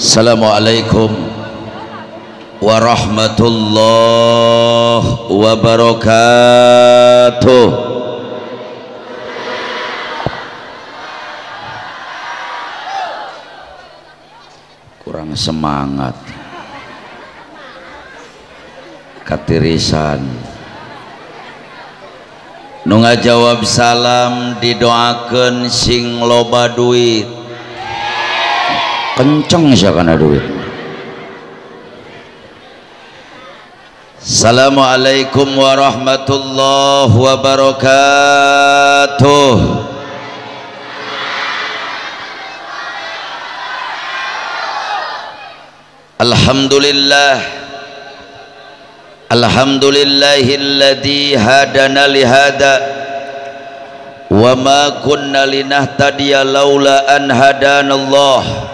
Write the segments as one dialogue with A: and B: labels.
A: Assalamualaikum warahmatullahi wabarakatuh. Kurang semangat, katirisan. Nu ngajawab salam didoakeun sing loba duit. Kenceng sia kana duit. Assalamualaikum warahmatullahi wabarakatuh. Alhamdulillah, alhamdulillahilladzi hadana lihada wa ma kunna linahtadiya laula an hadanallah.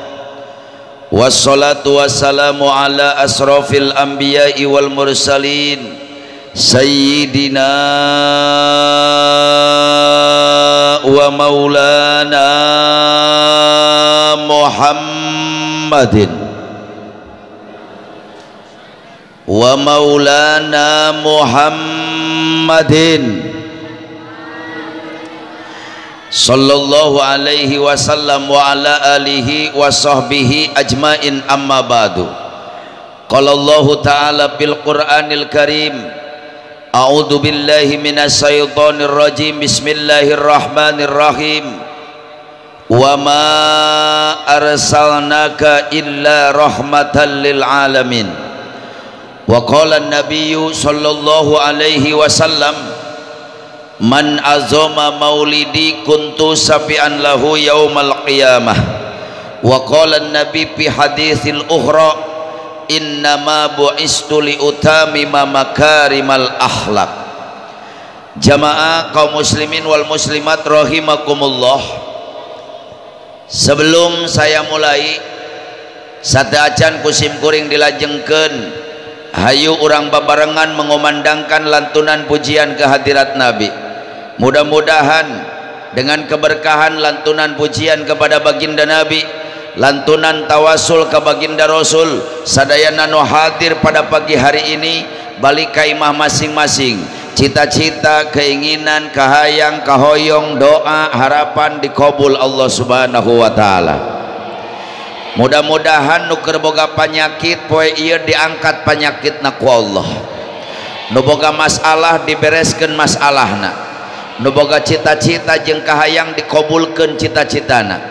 A: Wassalatu wassalamu ala asrafil anbiya'i wal mursalin sayyidina wa maulana Muhammadin wa maulana Muhammadin sallallahu alaihi wasallam wa ala alihi wa sahbihi ajmain, amma ba'du. Qala Allahu ta'ala bil Qur'anil Karim, a'udzu billahi minasyaitonir rajim, bismillahirrahmanirrahim. Wa ma arsalnaka illa rahmatan lil alamin. Wa qala an-nabiyyu sallallahu alaihi wasallam, man azama maulidi kuntu safi'an lahu yaumal qiyamah. Wa qala an-nabi fi haditsil ukhra, innama bu'istu li utamima makarimal akhlak. Jamaah kaum muslimin wal muslimat rahimakumullah. Sebelum saya mulai, sateuacan kusim kuring dilajengkeun, hayu urang babarengan mengumandangkan lantunan pujian kehadirat Nabi. Mudah-mudahan dengan keberkahan lantunan pujian kepada baginda Nabi, lantunan tawasul ke baginda Rasul, sadayana nu hadir pada pagi hari ini balik ka imah masing-masing, cita-cita, keinginan, kahayang, kahoyong, doa, harapan dikabul Allah Subhanahu wa taala. Mudah-mudahan nu keur boga panyakit poe ieu diangkat panyakitna ku Allah, nu boga masalah dibereskeun masalahna, nu boga cita-cita jeung kahayang dikabulkeun cita-citana,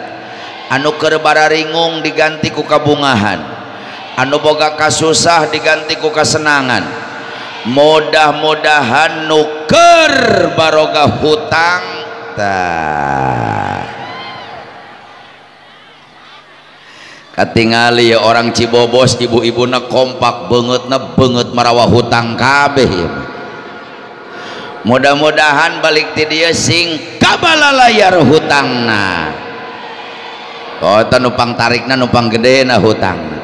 A: anu keur bararingung diganti ku kabungahan, anu boga kasusah diganti ku kasenangan. Mudah-mudahan nu keur baroga hutang tah katingali ya orang Cibobos, ibu-ibuna kompak beungeutna beungeut marawa hutang kabeh ya. Mudah-mudahan balik ti dieu sing kabalalayar hutangna. Oh, eta numpang tarikna numpang gedena hutangna.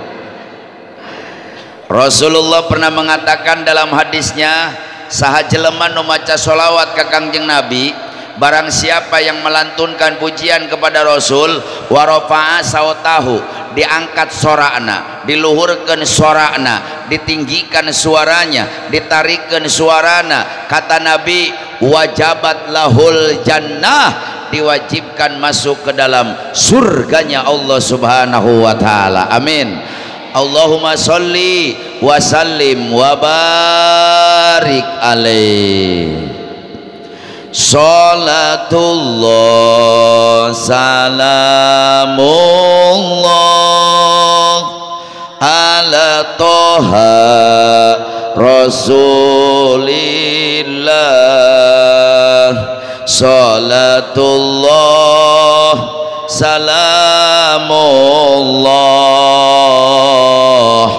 A: Rasulullah pernah mengatakan dalam hadisnya, saha jelema nu maca sholawat ka Kangjeng Nabi, barang siapa yang melantunkan pujian kepada Rasul, warofa'a sautahu, diangkat sorana, diluhurkan sorana, ditinggikan suaranya, ditarikkan suarana, kata Nabi, wajabat lahul jannah, diwajibkan masuk ke dalam surganya Allah Subhanahu wa taala. Amin. Allahumma sholli wa sallim wa barik alaih. Salatullah salamullah ala toha rasulillah. Salatullah salamullah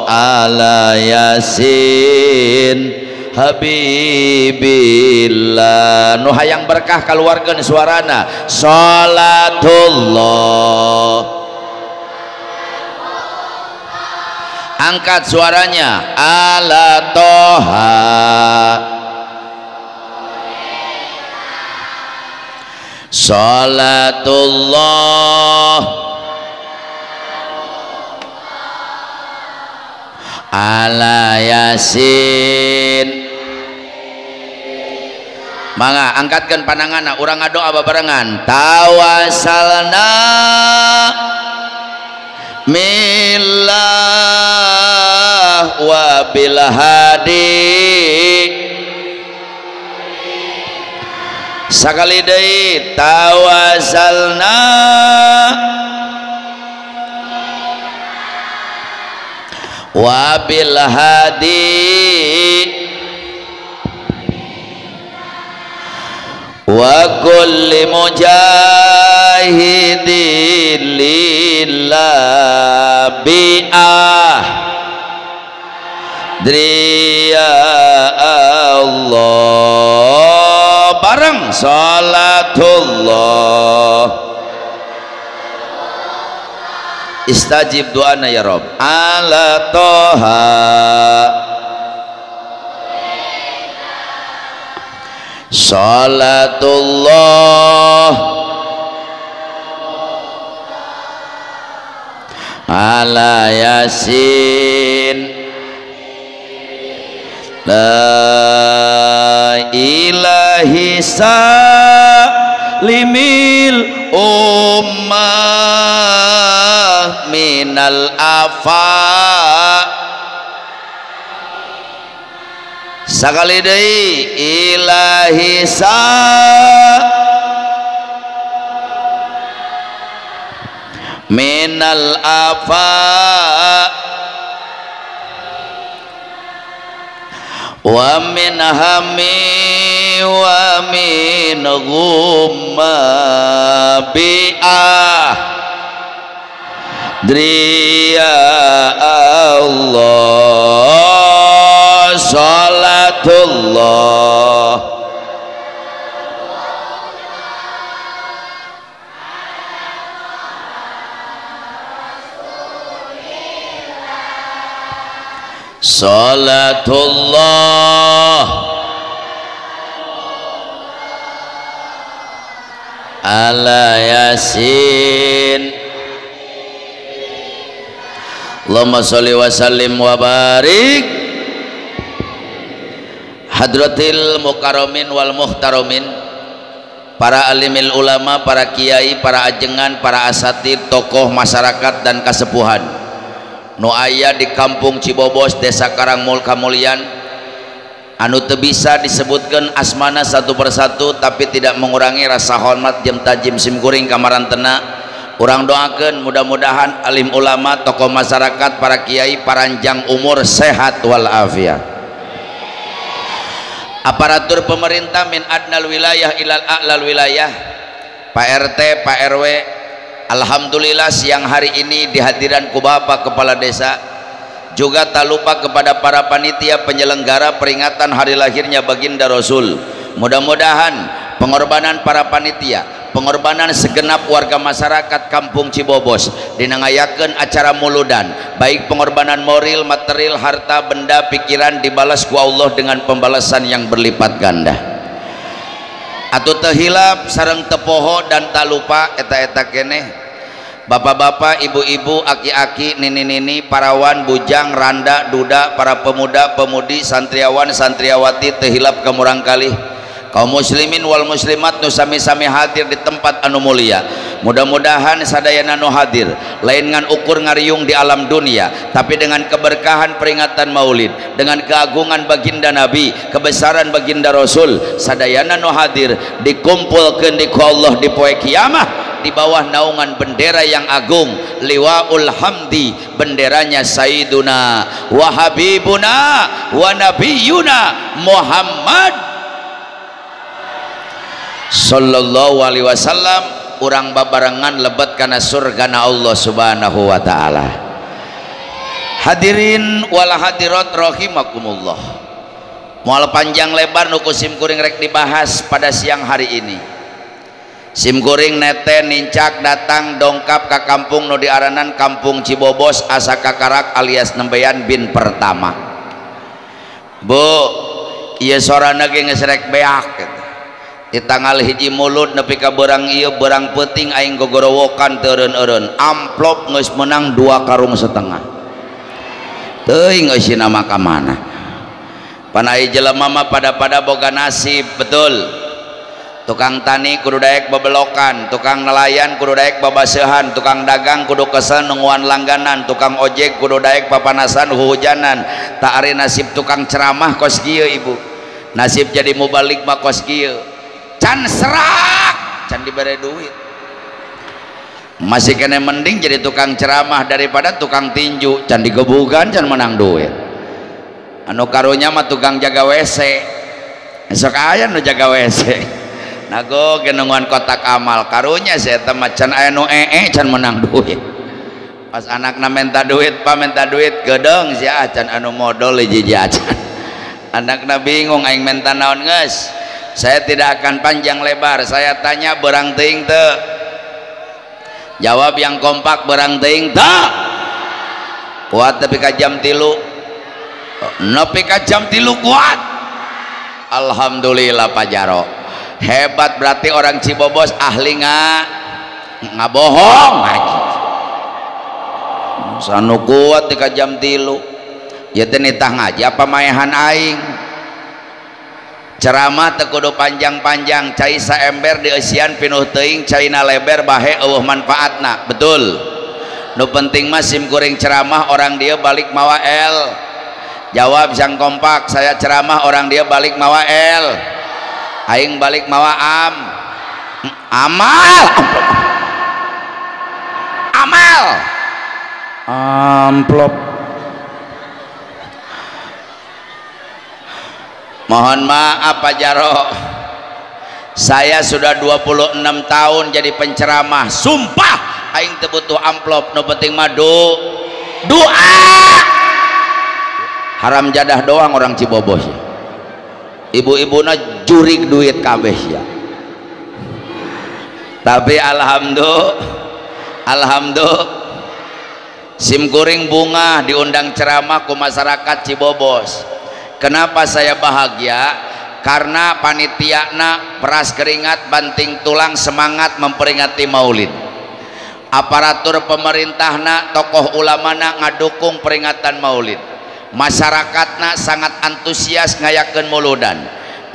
A: ala yasin habibillah. Nu hayang berkah keluarkan suarana salatullah. Angkat suaranya ala toha. Salatullah ala Yasin. Mangga angkatkan pandanganna, urang ngadoa babarengan. Tawassalna millah wa bil hadi. Sakali deui tawassalna wa bil hadi wa kulli mujahidin lillah bi'ah driya Allah. Bareng salatullah. Istajib doana ya Rob. Ala toha salatullah ala Yasin. La ilahi salimil ummah minal afa. Sakali deui ilahi sa minal afa wa min hami wa min ghumma bi'ah driya Allah. Salatullah salatullah ala Yasin. Allahumma sholli wa sallim wa barik hadratil mukarramin wal muhtaramin, para alimil ulama, para kiai, para ajengan, para asatid, tokoh masyarakat dan kasepuhan nu aya di kampung Cibobos, desa Karangmul Kamulyan, anu teu bisa disebutkan asmana satu persatu tapi tidak mengurangi rasa hormat jeung tajim simkuring kamarantena. Urang doakeun mudah-mudahan alim ulama, tokoh masyarakat, para kiai paranjang umur sehat wal afiat. Aparatur pemerintah min adnal wilayah ilal a'lal wilayah, Pak RT, Pak RW, alhamdulillah siang hari ini dihadiran ku Bapak Kepala Desa. Juga tak lupa kepada para panitia penyelenggara peringatan hari lahirnya Baginda Rasul. Mudah-mudahan pengorbanan para panitia, pengorbanan segenap warga masyarakat kampung Cibobos dinangayakeun acara muludan, baik pengorbanan moral, material, harta, benda, pikiran, dibalas ku Allah dengan pembalasan yang berlipat ganda. Atuh teu hilap sareng teu poho dan tak lupa eta-eta keneh bapak-bapak, ibu-ibu, aki-aki, nini-nini, parawan, bujang, randa, duda, para pemuda, pemudi, santriawan, santriawati, teu hilap ka murangkalih kaum muslimin wal muslimat nu sami-sami hadir di tempat anu mulia. Mudah-mudahan sadayana nu hadir lain ngan ukur ngariung di alam dunia, tapi dengan keberkahan peringatan maulid, dengan keagungan baginda Nabi, kebesaran baginda Rasul, sadayana nu hadir dikumpulkeun di ku Allah di poe kiamah di bawah naungan bendera yang agung, Liwaul Hamdi, benderanya Sayyiduna wa Habibuna wa Nabiyuna Muhammad sallallahu alaihi wasallam. Urang babarengan lebet kana surgana Allah subhanahu wa ta'ala. Hadirin wal hadirat rahimakumullah. Moal panjang lebar nu ku simkuring rek dibahas pada siang hari ini. Simkuring nete nincak datang dongkap ka kampung nu diaranan Kampung Cibobos asa kakarak alias nembean bin pertama. Bu, ieu sorana ge geus rek beak gitu. Di tanggal hiji mulud nepi ka beurang ieu beurang peuting aing gogorowokan teu eureun-eureun. Amplop geus menang 2,5 karung. Teuing eusina mah ka mana. Pan ai jelema mah pada-pada boga nasib, betul. Tukang tani kudu daek bebelokan, tukang nelayan kudu daek babaseuhan, tukang dagang kudu kesel nungguan langganan, tukang ojek kudu daek papanasan huhujanan. Tak ari nasib tukang ceramah kos kieu ibu. Nasib jadi mubalik mah kos kieu. Can serak, can dibere duit. Masih kene mending jadi tukang ceramah daripada tukang tinju, can digebugan can menang duit. Anu karunya mah tukang jaga WC. Sok aya nu jaga WC. Nago genungan kotak amal karunya saya mah can aya nu ee can menang duit. Pas anakna minta duit, pak minta duit gedeng sia can anu modal hiji acan. Anakna bingung aing minta naon geus. Saya tidak akan panjang lebar, saya tanya berang teuing teu. Jawab yang kompak berang teuing teu. Kuat nepi ka jam 3. Nepi ka jam 3 kuat. Alhamdulillah Pak Jaro. Hebat berarti orang Cibobos ahli ngabohong ngaji. Sanu kuat di jam 3. Ya teh nitah ngaji apa maehan aing. Ceramah teu kudu panjang-panjang, cai saember dieusian pinuh teuing, caina leber bahe eueuh manfaatna. Betul. Nu penting mah sim kuring ceramah orang dia balik mawa L. Jawab sang kompak, saya ceramah orang dia balik mawa L. Aing balik mawa am amal amal amplop. Mohon maaf Pak Jaro, saya sudah 26 tahun jadi penceramah, sumpah aing teu butuh amplop, nu penting mah doa. Haram jadah doang orang Cibobos. Ibu-ibuna jurik duit kabeh ya. Tapi alhamdulillah, alhamdulillah sim kuring bunga diundang ceramah ku masyarakat Cibobos. Kenapa saya bahagia? Karena panitiana peras keringat banting tulang semangat memperingati Maulid. Aparatur pemerintahna, tokoh ulamana ngadukung peringatan Maulid. Masyarakatna sangat antusias ngayakeun muludan.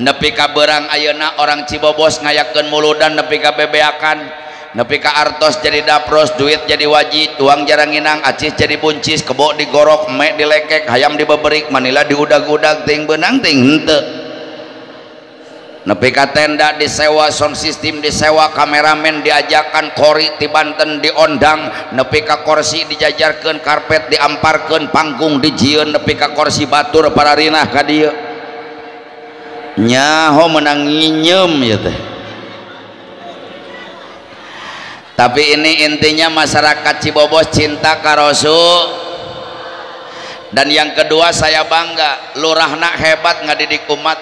A: Nepi ka beurang ayeuna orang Cibobos ngayakeun muludan nepi ka bebeakan, nepi ka artos jadi dapros, duit jadi wajib, tuang jarang nginang, acis jadi buncis, kebo digorok, mek dilekek, hayam dibeberik, manila diudag-udag, ting beunang ting henteu. Nepi ka tenda disewa, sound system disewa, kameramen diajakan, kori ti Banten diondang, nepi ka kursi dijajarkeun, karpet diamparkeun, panggung dijieun, nepi ka kursi batur pararinah ka dieu. Nyaho menang nginyeum ieu teh. Tapi ini intinya masyarakat Cibobos cinta ka Rasul. Dan yang kedua saya bangga, lurahna hebat ngadidik umat,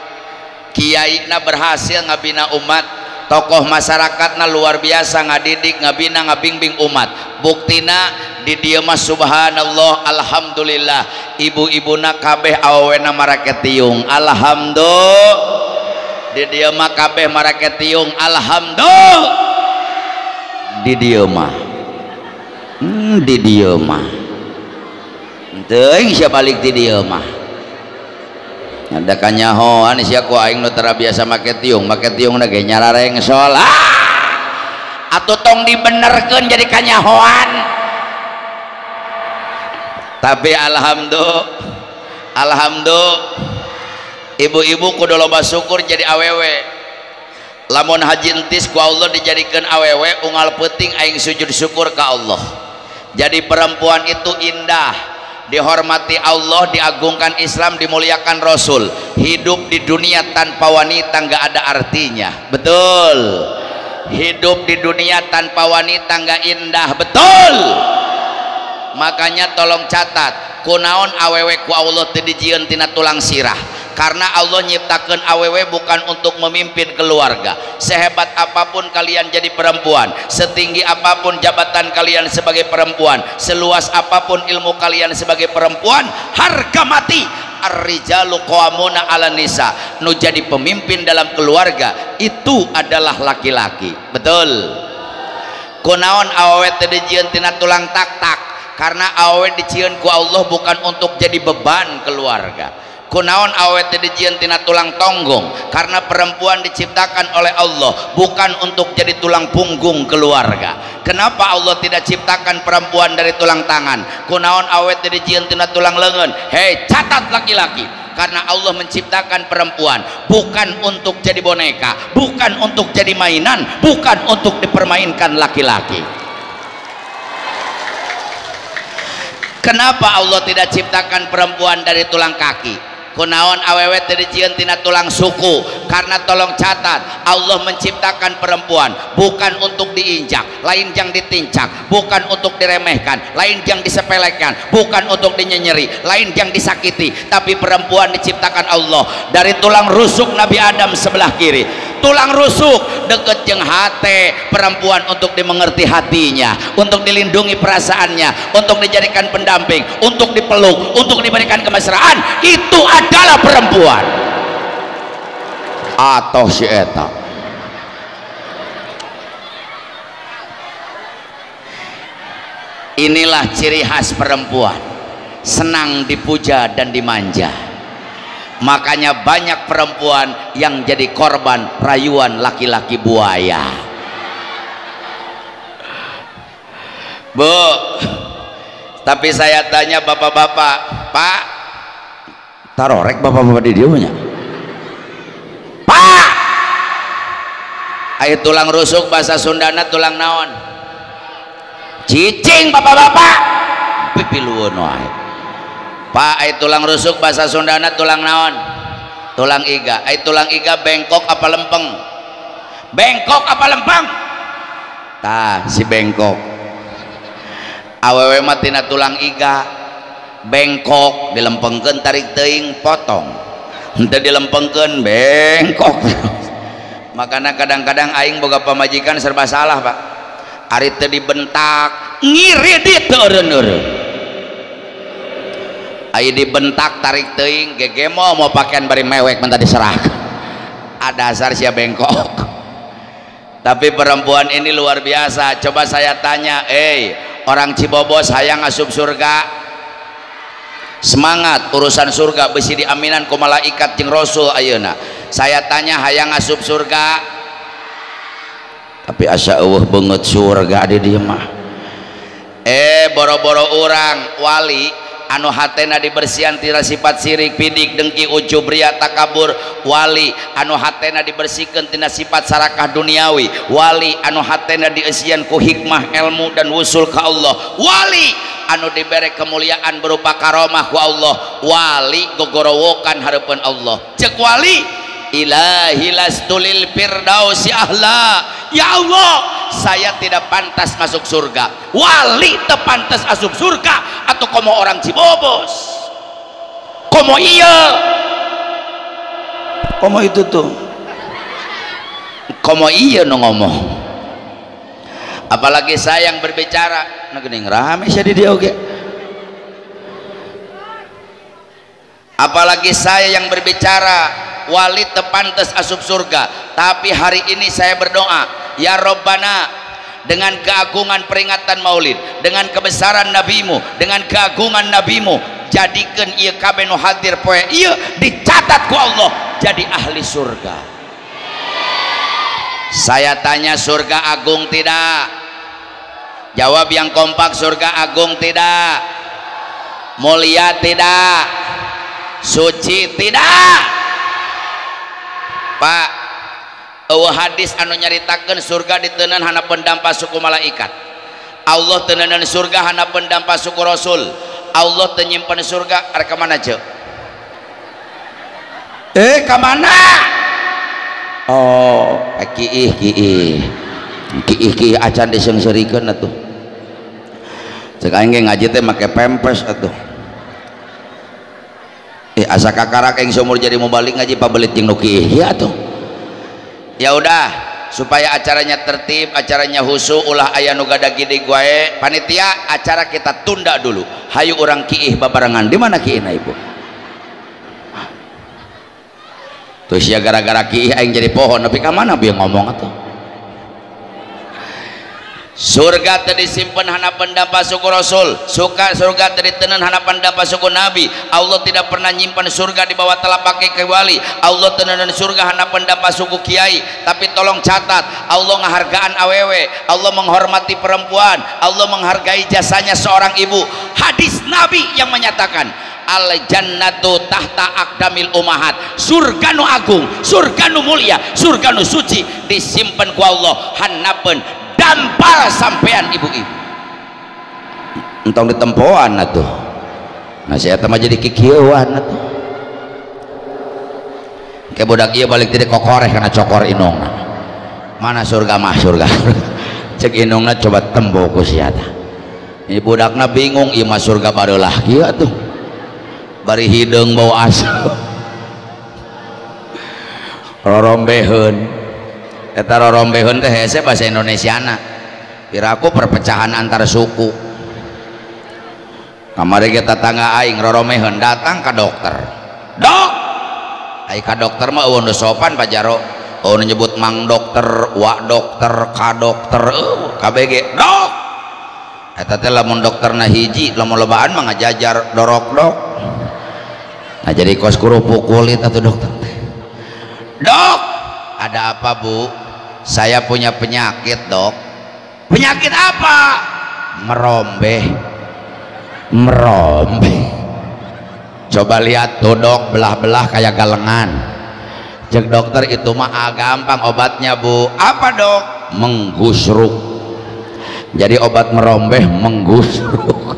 A: kiaina berhasil ngabina umat, tokoh masyarakatna luar biasa ngadidik, ngabina, ngabingbing umat. Buktina di dieu mah subhanallah, alhamdulillah, ibu-ibuna kabeh awena marake tiung, alhamdulillah. Di dieu mah kabeh marake tiung, alhamdulillah. Di dieu mah, di dieu mah, teuing sia balik di dieu mah. Ada kanyahoan sia ku aing nu tara biasa make tiung na ge nyarareng salat. Atuh tong dibenerkeun jadi kanyahoan. Tapi alhamdulillah, alhamdulillah, ibu-ibu kudu loba syukur jadi awewe. Lamun haji entis ku Allah dijadikeun awewe, unggal peuting aing sujud syukur ka Allah. Jadi perempuan itu indah, dihormati Allah, diagungkan Islam, dimuliakan Rasul. Hidup di dunia tanpa wanita nggak ada artinya, betul. Hidup di dunia tanpa wanita nggak indah, betul. Makanya tolong catat, kunaon awewe ku Allah teu dijieun tina tulang sirah. Karena Allah nyiptakan awewe bukan untuk memimpin keluarga. Sehebat apapun kalian jadi perempuan, setinggi apapun jabatan kalian sebagai perempuan, seluas apapun ilmu kalian sebagai perempuan, harga mati. Ar-rijalu qawwamuna 'alan nisa. Nu jadi pemimpin dalam keluarga itu adalah laki-laki, betul. Kunaon awewe teu dijieun tina tulang tak-tak? Karena awewe dicieun ku Allah bukan untuk jadi beban keluarga. Kunaon awewe teh dijieun tina tulang tonggong? Karena perempuan diciptakan oleh Allah bukan untuk jadi tulang punggung keluarga. Kenapa Allah tidak ciptakan perempuan dari tulang tangan? Kunaon awewe teh dijieun tina tulang leungeun? Hei, catat laki-laki, karena Allah menciptakan perempuan bukan untuk jadi boneka, bukan untuk jadi mainan, bukan untuk dipermainkan laki-laki. Kenapa Allah tidak ciptakan perempuan dari tulang kaki? Kunaon awewe teh dijieun tina tulang suku? Karena tolong catat, Allah menciptakan perempuan bukan untuk diinjak, lain yang ditincak, bukan untuk diremehkan, lain yang disepelekan, bukan untuk dinyenyeri, lain yang disakiti, tapi perempuan diciptakan Allah dari tulang rusuk Nabi Adam sebelah kiri. Tulang rusuk deket jeung hate perempuan untuk dimengerti hatinya, untuk dilindungi perasaannya, untuk dijadikan pendamping, untuk dipeluk, untuk diberikan kemesraan. Itu adalah perempuan. Atau si eta. Inilah ciri khas perempuan, senang dipuja dan dimanja. Makanya banyak perempuan yang jadi korban rayuan laki-laki buaya. Bu, tapi saya tanya bapak-bapak, Pak, tarorek bapak-bapak di dia banyak. Pak, ayo tulang rusuk bahasa Sundana tulang naon? Cicing bapak-bapak, pipilueun wae. Pak, ayo tulang rusuk bahasa Sundana tulang naon? Tulang iga. Ayo tulang iga bengkok apa lempeng? Bengkok apa lempeng? Tah, si bengkok. Awewe mah tina tulang iga bengkok, dilempengkeun tarik teuing potong. Henteu dilempengkeun bengkok. Makana kadang-kadang aing boga pamajikan serba salah, Pak. Ari teu dibentak, ngiridit teu eureun-eureun. Ayo dibentak tarik teuing gegemo mau pakaian bari mewek minta diserahkan. Ada dasar sia bengkok. Tapi perempuan ini luar biasa. Coba saya tanya, orang Cibobos hayang asup surga? Semangat urusan surga besi diaminan ku malaikat jeung rasul ayeuna. Saya tanya hayang asup surga? Tapi asa eueuh beungeut surga di dieu mah. Boro-boro urang wali anu hatena dibersihan tina sifat sirik, pidik, dengki, ujub, riya, takabur. Wali anu hatena dibersihkan tina sifat sarakah duniawi. Wali anu hatena dieusian ku hikmah, ilmu dan wusul ka Allah. Wali anu dibere kemuliaan berupa karomah ku Allah. Wali gogorowokan hareupeun Allah. Ceuk wali, ilahi lastulil firdausi ahla. Ya Allah, saya tidak pantas masuk surga. Wali terpantas asup surga atau komo orang Cibobos, komo iya, komo itu tuh, komo iya no ngomong. Apalagi saya yang berbicara, nah gening rame saya di dia oke. Apalagi saya yang berbicara, wali terpantas asup surga. Tapi hari ini saya berdoa, ya Robbana, dengan keagungan peringatan maulid, dengan kebesaran nabimu, dengan keagungan nabimu, jadikan ieu kabeh nu hadir poe ieu dicatat ku Allah jadi ahli surga. Saya tanya, surga agung tidak? Jawab yang kompak, surga agung tidak? Mulia tidak? Suci tidak? Pak, eueuh hadis anu nyaritakeun surga diteuneunan hanapeun dampa suku malaikat. Allah teuneunan surga hanapeun dampa suku rasul. Allah teu nyimpen surga arek ka mana ceuk? Ka mana? Oh, kiih kiih. Kiih kiih acan diseungseurikeun atuh. Ceuk aing ge ngaji teh make pempes atuh. Asa kakarak aing seumur jadi mau balik ngaji pabelit jeung nu kiih ya atuh. Ya udah, supaya acaranya tertib, acaranya husu, ulah aya nu gada-gede wae. Panitia, acara kita tunda dulu. Hayu urang kiih babarengan. Di mana kiihna ibu? Terus ya gara-gara kiih aing jadi pohon, tapi ka mana bieu ngomong atuh? Surga teu disimpen hanapan dampa suku Rasul, suka surga teu diteundeun hanapan dampa suku Nabi. Allah tidak pernah nyimpen surga di bawah telapak kaki wali. Allah teundeun surga hanapan dampa suku kiai. Tapi tolong catat, Allah ngahargaan awewe, Allah menghormati perempuan, Allah menghargai jasanya seorang ibu. Hadis Nabi yang menyatakan al jannatu tahta aqdamil umahat, surga nu agung, surga nu mulia, surga nu suci disimpen ku Allah hanapeun dampal sampean ibu-ibu. Entong ditempoan atuh. Nah saya mah jadi kikieuan atuh. Ke budak ieu balik ti kokoreh kana cokor inungna. Mana surga mah surga. Cek inungna coba tembo ku sia tah. Ini budakna bingung ieu mah surga bareulah kieu atuh. Bari hideung bau asap. Rorombeheun. Eta rorombeheun teh hese bahasa Indonesiana. Piraku perpecahan antar suku. Kamari ge tetangga aing rorombeheun datang ka dokter. Dok. Ai ka dokter mah eueuh nu sopan Pak Jaro. Eueuh nu nyebut mang dokter, wa dokter, ka dokter, KBG. Dok. Eta teh lamun dokterna hiji, lamun lobaan mah ngajajar dorok dok. Nah jadi kos kerupuk kulit atau dokter teh. Dok, ada apa bu? Saya punya penyakit dok. Penyakit apa? Merombeh. Merombeh. Coba lihat tuh dok, belah-belah kayak galengan. Cek dokter itu mah gampang obatnya bu. Apa dok? Menggusruk. Jadi obat merombeh menggusruk.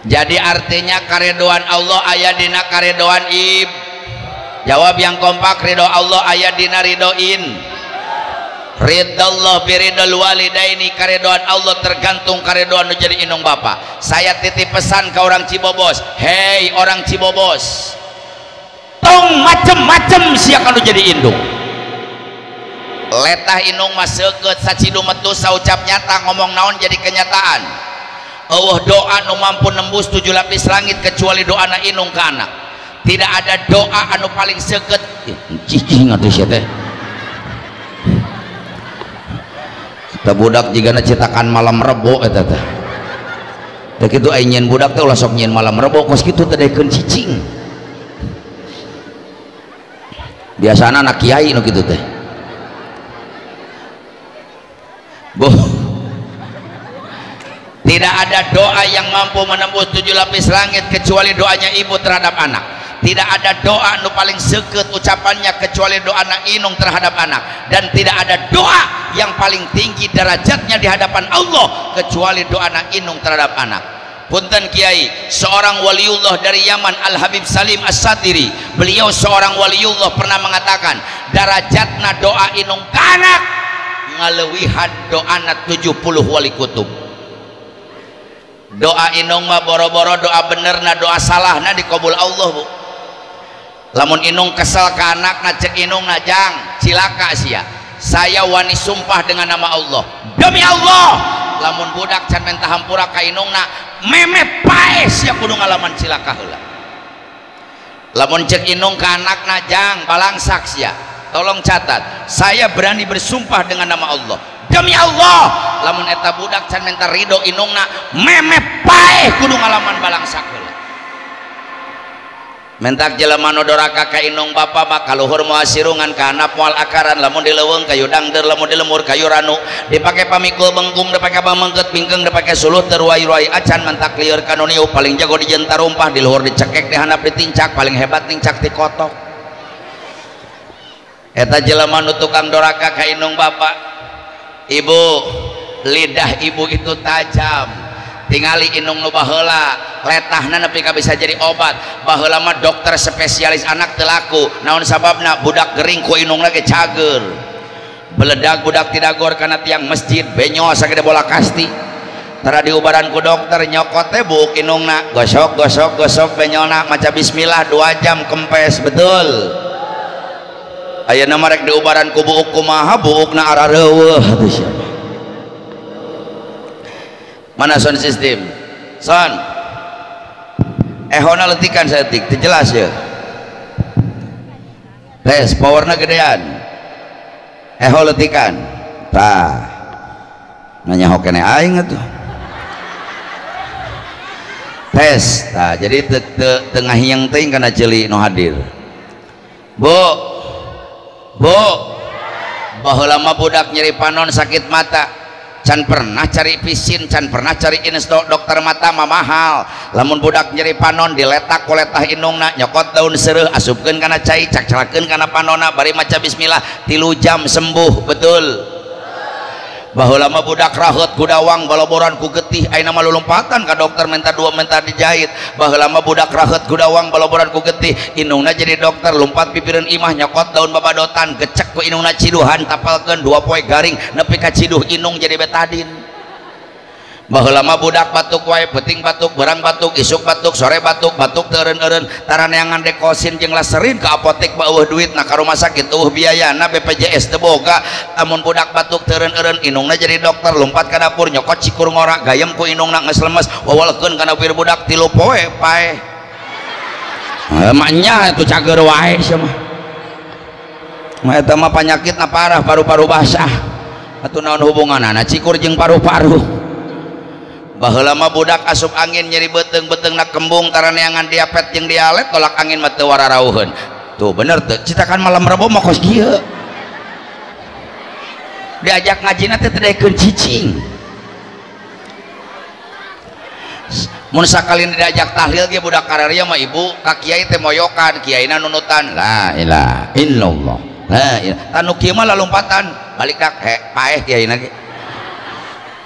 A: Jadi artinya karedoan Allah aya dina karedoan ib. Jawab yang kompak, ridho Allah aya dina ridhoin. Ridallah biridhal walidaini, karedoan Allah tergantung karedoan nu jadi indung bapa. Saya titip pesan ke orang Cibobos, hei orang Cibobos, tong macem-macem sia kanu jadi indung. Letah indung mah seukeut sacidu metu saucap nyata ngomong naon jadi kenyataan. Eueuh doa nu mampu nembus 7 lapis langit kecuali doana indung ka anak. Tidak ada doa anu paling seukeut. Cicing atuh sia teh. Teh budak jigana citakan malam rebo eta teh. Teh kitu aing nyieun budak teh ulah sok nyieun malam rebo kos kitu teh daekeun cicing. Biasana anak kiai nu kitu teh. Boh. Tidak ada doa yang mampu menembus 7 lapis langit kecuali doanya ibu terhadap anak. Tidak ada doa nu paling seukeut ucapannya kecuali doa anak inung terhadap anak. Dan tidak ada doa yang paling tinggi derajatnya di hadapan Allah kecuali doa anak inung terhadap anak. Punten kiai, seorang waliullah dari Yaman, Al Habib Salim As-Satiri, beliau seorang waliullah pernah mengatakan derajatna doa inung ka anak ngaleuwihan doana 70 wali kutub. Doa inung mah boro-boro doa bener na doa salah na dikabul Allah bu. Lamun inung kesel ka anak na cek inung na jang cilaka sia. Saya wani sumpah dengan nama Allah, demi Allah lamun budak can menta hampura ka inung na meme pae sia kudu ngalaman cilaka heula. Lamun cek inung ka anak na jang balangsak sia. Tolong catat, saya berani bersumpah dengan nama Allah, demi Allah lamun eta budak can minta ridho inungna meme paeh kudu ngalaman balangsak heula. Mentak jelema nu doraka ka inung bapa mah kaluhur moal sirungan ka handap moal akaran, lamun di leuweung kayu dangdeur, lamun di lemur kayu ranu, dipake pamikul bengkung, dipake pamengket bingkeung, dipake suluh teu ruai-ruai acan, mentak lieur ka nu niup, paling jago dijentar rumpah, di luhur dicekek, di handap ditincak, paling hebat nincak ti kotok. Eta jelema nu tukang doraka ka inung bapa. Ibu, lidah ibu itu tajam. Tingali inung nu baheula, letahna nepi ka bisa jadi obat. Baheula mah dokter spesialis anak teu laku. Naon sababna? Budak gering ku inungna ge cager. Beledag budak tidagor kana tiang masjid, benyol sagede bola kasti. Tara diubaran ku dokter nyokot teh buuk inungna, gosok gosok gosok benyolna maca bismillah 2 jam kempes, betul. Ayeuna mah rek diubaran ku buuk kumaha buukna arareuweuh atuh siapa. Mana sound system? Sound. Ehona letikan saeutik, teu jelas ya. Tes powerna gedean. Eho letikan. Tah nanya hokene aing atuh. Tes, tah jadi tengah hiang teuing kana ceuli nu hadir. Bu. Bu. Baheula mah budak nyeri panon sakit mata. Can pernah cari pisin, can pernah cari insto dokter mata mah mahal. Lamun budak nyeri panon diletak koletah indungna, nyokot daun seureuh asupkeun kana cai, cakclakeun kana panonna bari maca bismillah 3 jam sembuh, betul. Baheula mah budak raheut kudawang baloboran ku getih, ayeuna mah lulumpatan ka dokter minta dua minta dijahit. Baheula mah budak raheut kudawang baloboran ku getih, indungna jadi dokter lompat pipireun imah nyokot daun babadotan, gecek ku indungna ciduhan tapalkeun 2 poe garing nepi ka ciduh indung jadi betadin. Baheula mah budak batuk wae, peuting batuk, berang batuk, isuk batuk, sore batuk, batuk teu eureun-eureun, taraneangan dekosin jeung laserin ka apotek mah eueuh duitna, ka rumah sakit eueuh biayana, BPJS teu boga. Lamun budak batuk teu eureun-eureun, indungna jadi dokter lompat ka dapur nyokot cikur ngora, gayem ku indungna geus lemes, wawalkeun kana wir budak 3 poe paeh. Maknya itu cager wae sia mah. Mah eta mah panyakitna parah, paru-paru basah. Atuh naon hubunganana cikur jeung paru-paru? Baheula mah budak asup angin nyeri beuteung, beuteungna kembung taraneangan diapet jeung dialet, tolak angin mah teu wararauheun. Tuh bener teu, citakan malam Rebo mah kos kieu. Diajak ngajina teh teu daekeun cicing. Mun sakali diajak tahlil ge budak kararia mah ibu ka kiai teh moyokan, kiaina nunutan la ilaha illallah. La ilaha. Tanu kieu mah lalompatan, balik dak he paeh kiaina ge.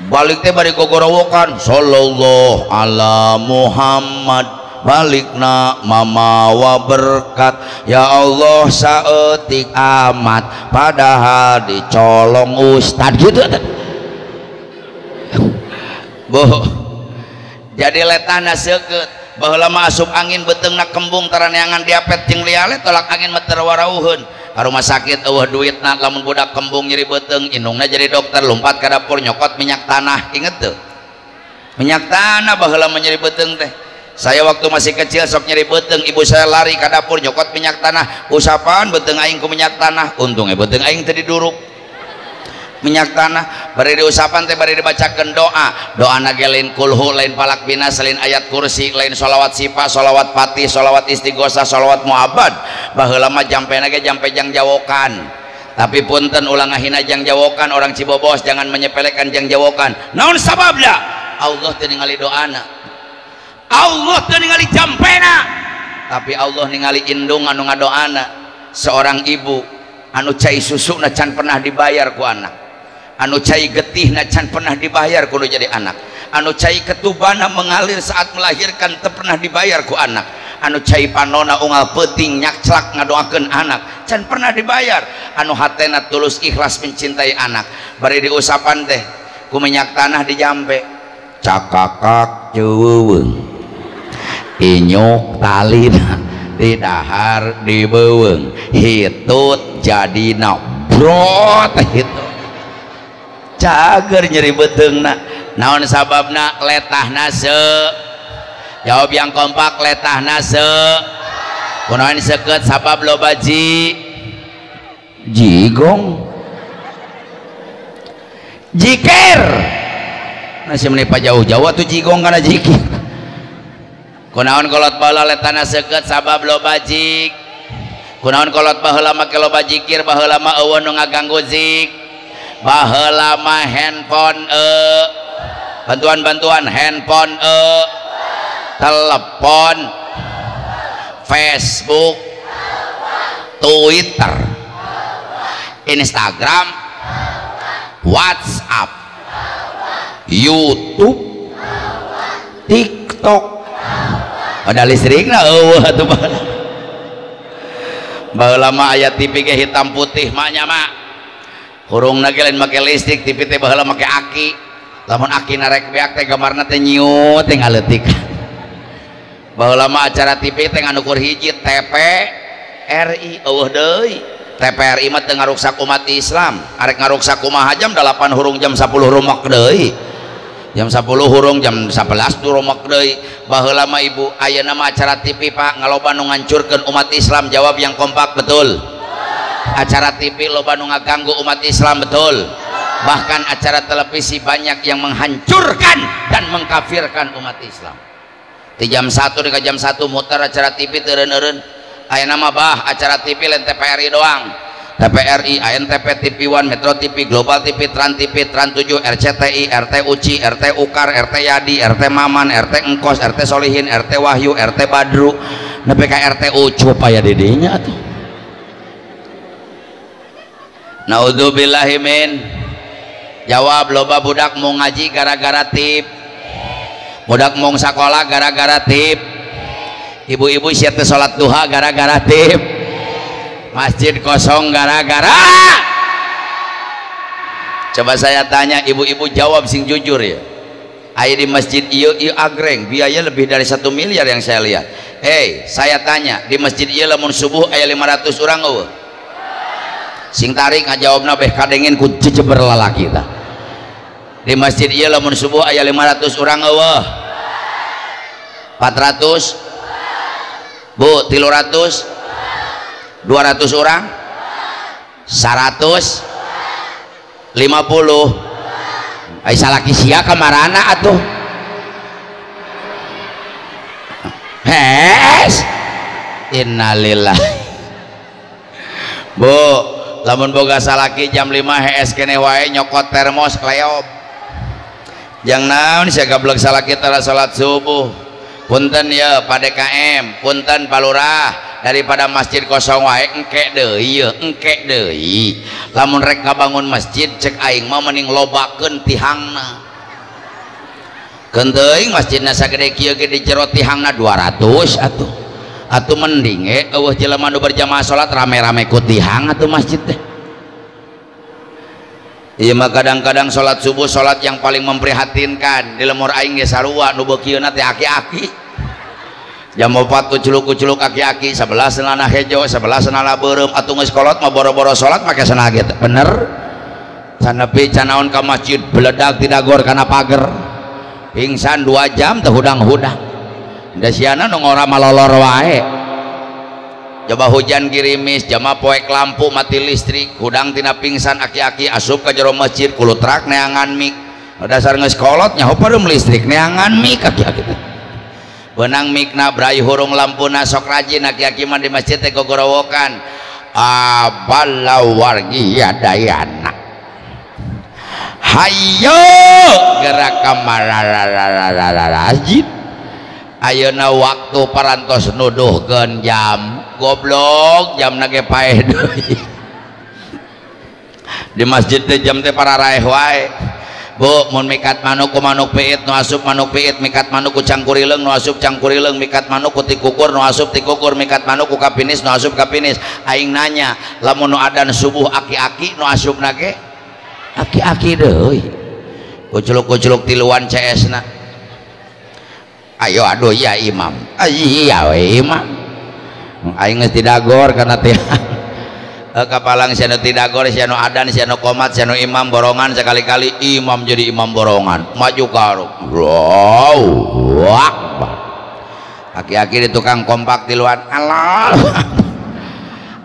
A: Balik teh bari gogorowokan sallallahu ala Muhammad, balikna mamawa berkat ya Allah saeutik amat padahal dicolong ustad gitu. Bu, jadi letahna seukeut. Baheula mah asup angin beuteungna kembung taraneangan diapet jeung liale, tolak angin mah teu warauheun. Ka rumah sakit eueuh duitna, lamun budak kembung nyeri beuteung indungna jadi dokter lompat ka dapur nyokot minyak tanah, inget tuh minyak tanah baheula mah nyeri beuteung teh. Saya waktu masih kecil sok nyeri beuteung, ibu saya lari ka dapur nyokot minyak tanah, usapan beuteung aing ku minyak tanah, untung beuteung aing teu diduruk minyak tanah. Bari diusapan teh bari dibacakeun doa, doana ge lain kulhu, lain falak binas, lain ayat kursi, lain sholawat sifa, sholawat fatih, sholawat istighosah, sholawat muabad. Baheula mah jampena ge jampe jang jawokan. Tapi punten ulah ngahina jang jawokan, orang Cibobos jangan menyepelekan jang jawokan. Naon sababna? Allah teu ningali doana, Allah teu ningali jampena, tapi Allah ningali indung anu ngadoana. Seorang ibu anu cai susuna can pernah dibayar ku anak, anu cai getihna can pernah dibayar kudu jadi anak, anu cai ketubana mengalir saat melahirkan teu pernah dibayar ku anak, anu cai panona unggal peuting nyakclak ngadoakeun anak can pernah dibayar, anu hatena tulus ikhlas mencintai anak. Bari diusapan teh ku minyak tanah dijampe, cakakak ceuweung inyuk talina didahar dibeuweung hitut jadina brot hitut cager nyeri beuteungna. Naon sababna? Letahna se. Jawab yang kompak, letahna se. Kunaon seukeut? Sabab loba jigong jikir. Nasi menipa jauh-jauh atuh jigong kana jikir. Kunaon kolot baheula letahna seukeut? Sabab loba jik. Kunaon kolot baheula make loba jikir? Baheula mah eueuh nu ngaganggu zik. Baheula mah handphone bantuan-bantuan handphone telepon, Facebook, Twitter, Instagram, WhatsApp, YouTube, TikTok. Ada listrikna eueuh atuh baheula. Baheula mah aya TV ge hitam putih maknya mak. Hurungna ge lain make listrik, TV teh baheula make aki. Lamun aki narek beak teh gambarna teh nyiut teh ngaleutik. Baheula mah acara TV teh ngan ukur hiji TPRI eueuh deui. TPRI mah teu ngaruksak umat Islam, arek ngaruksak kumaha jam 8 hurung jam 10 rumak deui. Jam 10 hurung jam 11 tuh rumak deui. Baheula mah ibu ayeuna mah acara TV Pak ngaloba nu ngancurkeun umat Islam, jawab yang kompak betul. Acara TV loba nu ngaganggu umat Islam, betul. Bahkan acara televisi banyak yang menghancurkan dan mengkafirkan umat Islam. Di jam 1 di jam 1 muter acara TV teureun-eureun. Aya nama bah acara TV lain TPRI doang. TPRI, ANTP, TV One, Metro TV, Global TV, Trans TV, Trans 7, RCTI, RT Uci, RT Ukar, RT Yadi, RT Maman, RT Engkos, RT Solihin, RT Wahyu, RT Badru, nepi ka RT Ucup aya di dinya atuh. Naudzubillahi min. Jawab, loba budak mau ngaji gara-gara tip. Budak mau sakola gara-gara tip. Ibu-ibu sia teu salat duha gara-gara tip. Masjid kosong gara-gara. Coba saya tanya ibu-ibu, jawab sing jujur ya. Ayo di masjid ieu ieu agreng biaya lebih dari 1 miliar yang saya lihat. Hei, saya tanya di masjid ieu lamun subuh aya 500 orang eueuh. Sing tarik ngajawabna beh kadengin ku jejeber lalaki tah. Di masjid ieu lamun subuh aya 500 orang eueuh. 400? Bu, 300? 200 orang? 150? Ai salaki sia kamarana atuh? Hes, innalillahi. Bu, lamun boga salaki jam 5 hees keneh wae nyokot termos kleop. Jang naon sia gablek salaki tara salat subuh. Punten ya Pak DKM, punten Pak Lurah, daripada masjid kosong wae engke deui ye, engke deui. Lamun rek ngabangun masjid cek aing mah mending lobakeun tihangna. Keun teuing masjidna sagede kieu ge di jero tihangna 200 atuh. Atuh mending eueuh jelema nu berjamaah salat rame-rame ku tihang atuh masjid teh. Ieu mah kadang-kadang salat subuh salat yang paling memprihatinkan. Di lemur aing ge sarua nu beukieuna teh aki-aki. Jam 4 kuculuk-kuculuk aki-aki, sebelah celana hejo, sebelah celana beureum, atuh geus kolot mah boro-boro salat make cenah ge bener. Sanepi canaon ka masjid beledag tidagor kana pager. Pingsan 2 jam teu hudang-hudang. Da siana nu ngora malolor wae. Coba hujan girimis, jama poek lampu mati listrik, hudang tina pingsan aki-aki asup ka jero masjid kulutrak neangan mik. Dasar geus kolot nyaho pareum listrik neangan mik aki-aki teh. Benang mikna brai hurung lampuna sok rajin aki-aki mah di masjid teh gogorowokan. Abala wargi yadayana. Hayo gerak ka masjid. Ayeuna waktu parantos nuduhkeun jam goblok jamna ge paeh deui. Di masjid teh jam teh pararaeh wae. Bu, mun mikat manuk ku manuk piit nu asup manuk piit, mikat manuk ku cangkurileung nu asup cangkurileung, mikat manuk ku tikukur nu asup tikukur, mikat manuk ku kapinis nu asup kapinis. Aing nanya, lamun nu adan subuh aki-aki nu asupna ge aki-aki deui. Kuculuk-kuculuk tiluan CS-na. Ayo aduh ya imam, iya we imam. Aing geus tidagor kana tiang. Kapalang sia nu tidagor, sia nu adan, sia nu qomat, sia nu imam borongan, sekali-kali imam jadi imam borongan. Maju ka Allahu Akbar. Aki-aki di tukang kompak tiluan. Allah.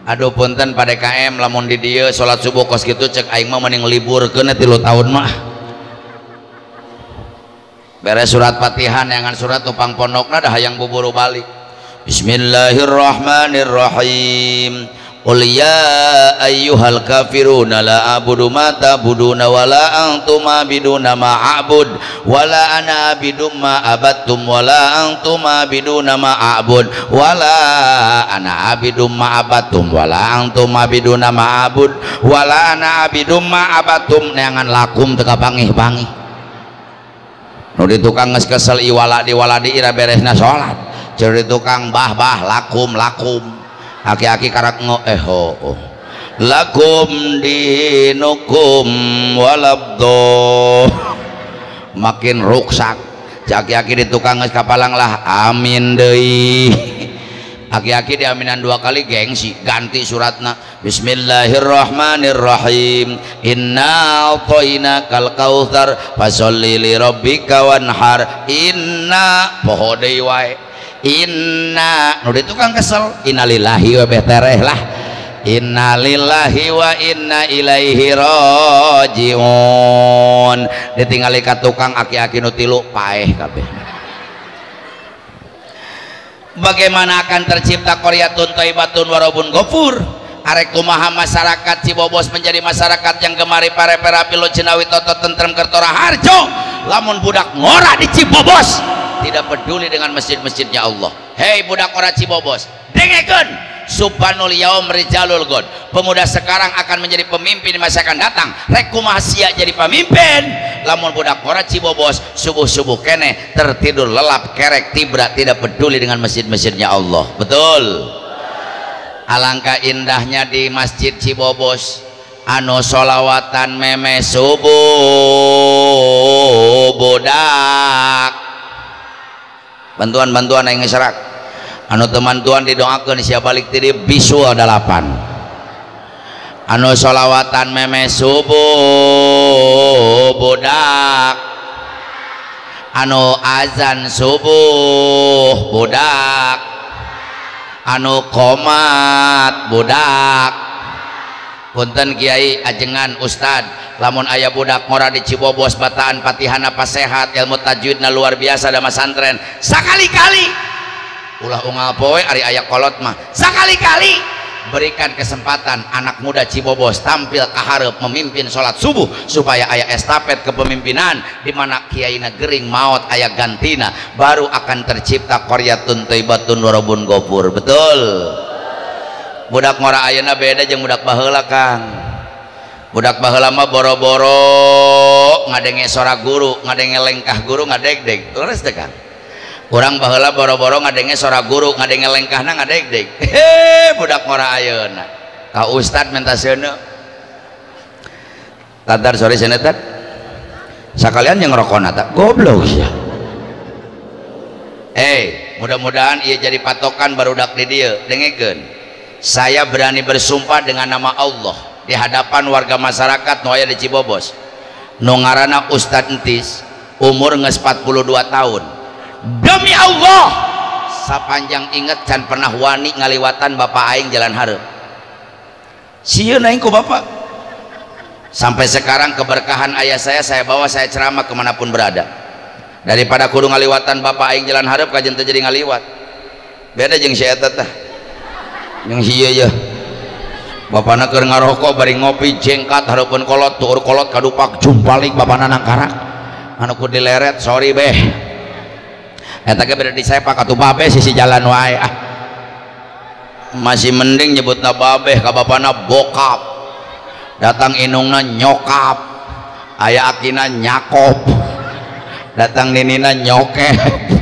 A: Aduh punten Pak DKM lamun di dieu salat subuh kos kitu cek aing mah mending liburkeun 3 tahun mah. Beres surat Fatihah neangan surat tupang pondokna dah hayang buburu balik. Bismillahirrahmanirrahim. Qul ya ayyuhal kafiruna la a'budu ma ta'buduna wa la antum abiduna ma a'bud wa la ana abidum ma abattum wa la antum abiduna ma a'bud wa la ana abidum ma abattum wa la antum abiduna ma a'bud wa la ana abidum ma abattum. Neangan lakum teu kapangih-pangih. Nu di tukang geus kesel iwala diwaladi ira beresna salat. Ceuk di tukang bah-bah lakum lakum. Aki-aki karak ngo eh ho oh. Lakum dinukum walabdo. Makin ruksak. Aki-aki di tukang geus kapalang lah amin deui. Aki-aki diaminan 2 kali gengsi ganti suratna. Bismillahirrahmanirrahim. Inna a'tainakal kautsar fasholli li rabbika wanhar. Inna poho deui wae. Inna nu di tukang kesel innalillahi wa beh tereh lah. Innalillahi wa inna ilaihi rajiun. Ditingali ka tukang aki-aki nu tilu paeh kabeh. Bagaimana akan tercipta qaryatun thayyibatun wa rabbun ghafur? Arek kumaha masyarakat Cibobos menjadi masyarakat yang gemari pare-pera pilu Cinawi toto tentrem kertora harjo lamun budak ngora di Cibobos tidak peduli dengan masjid-masjidnya Allah. Hei budak ngora Cibobos, dengekeun, subhanul yaum rijalul god. Pemuda sekarang akan menjadi pemimpin di masa akan datang. Rek kumaha sia jadi pemimpin lamun budak ngora Cibobos subuh-subuh kene tertidur lelap kerek tibra tidak peduli dengan masjid-masjidnya Allah. Betul. Alangkah indahnya di Masjid Cibobos anu solawatan meme subuh budak bantuan-bantuan yang ngeserak anu teman tuan didoakan siapa balik tadi bisul 8 anu solawatan meme subuh budak anu azan subuh budak anu komat budak. Punten kiai ajengan ustad, lamun aya budak ngora di Cibobos bataan patihana pasehat ilmu tajwidna luar biasa da masantren, sakali-kali ulah unggal poe ari aya kolot mah, sakali-kali berikan kesempatan anak muda Cibobos tampil ka hareup memimpin salat subuh supaya aya estafet kepemimpinan di mana kiaina gering maot aya gantina, baru akan tercipta qaryatun thayyibatun wa rabbun ghafur. Betul. Budak ngora ayeuna beda jeung budak baheula Kang. Budak baheula mah boro-boro ngadenge sora guru, ngadenge lengkah guru ngadegdeg. Leres teh Kang? Urang baheula boro-boro ngadenge sora guru, ngadenge lengkahna ngadegdeg. He, budak ngora ayeuna. Ka ustad minta seuneu. Tatar sore seuneu tat. Sakalian jeung rokona tah goblok sia. Mudah-mudahan ieu jadi patokan barudak di dieu, dengekeun. Saya berani bersumpah dengan nama Allah di hadapan warga masyarakat nu aya di Cibobos. Nu ngaranna Ustad Entis, umur geus 42 tahun. Demi Allah, sapanjang inget can pernah wani ngaliwatan bapak aing jalan hareup. Sieun aing ku bapak. Sampai sekarang keberkahan ayah saya bawa, saya ceramah kemanapun berada. Daripada kudu ngaliwatan bapak aing jalan hareup kajen teu jadi ngaliwat. Beda jeung si eta tah. Jeung si ieu ye. Bapana keur ngarokok bari ngopi jengkat hareupeun kolot, tuur kolot kadupak jumpalik bapana nangkarak. Anu ku dileret sorry beh. Eta ge beda disepak atuh babeh sisi jalan wae ah. Masih mending nyebutna babeh ka bapana bokap. Datang inungna nyokap, aya akina nyakop, datang ninina nyokep.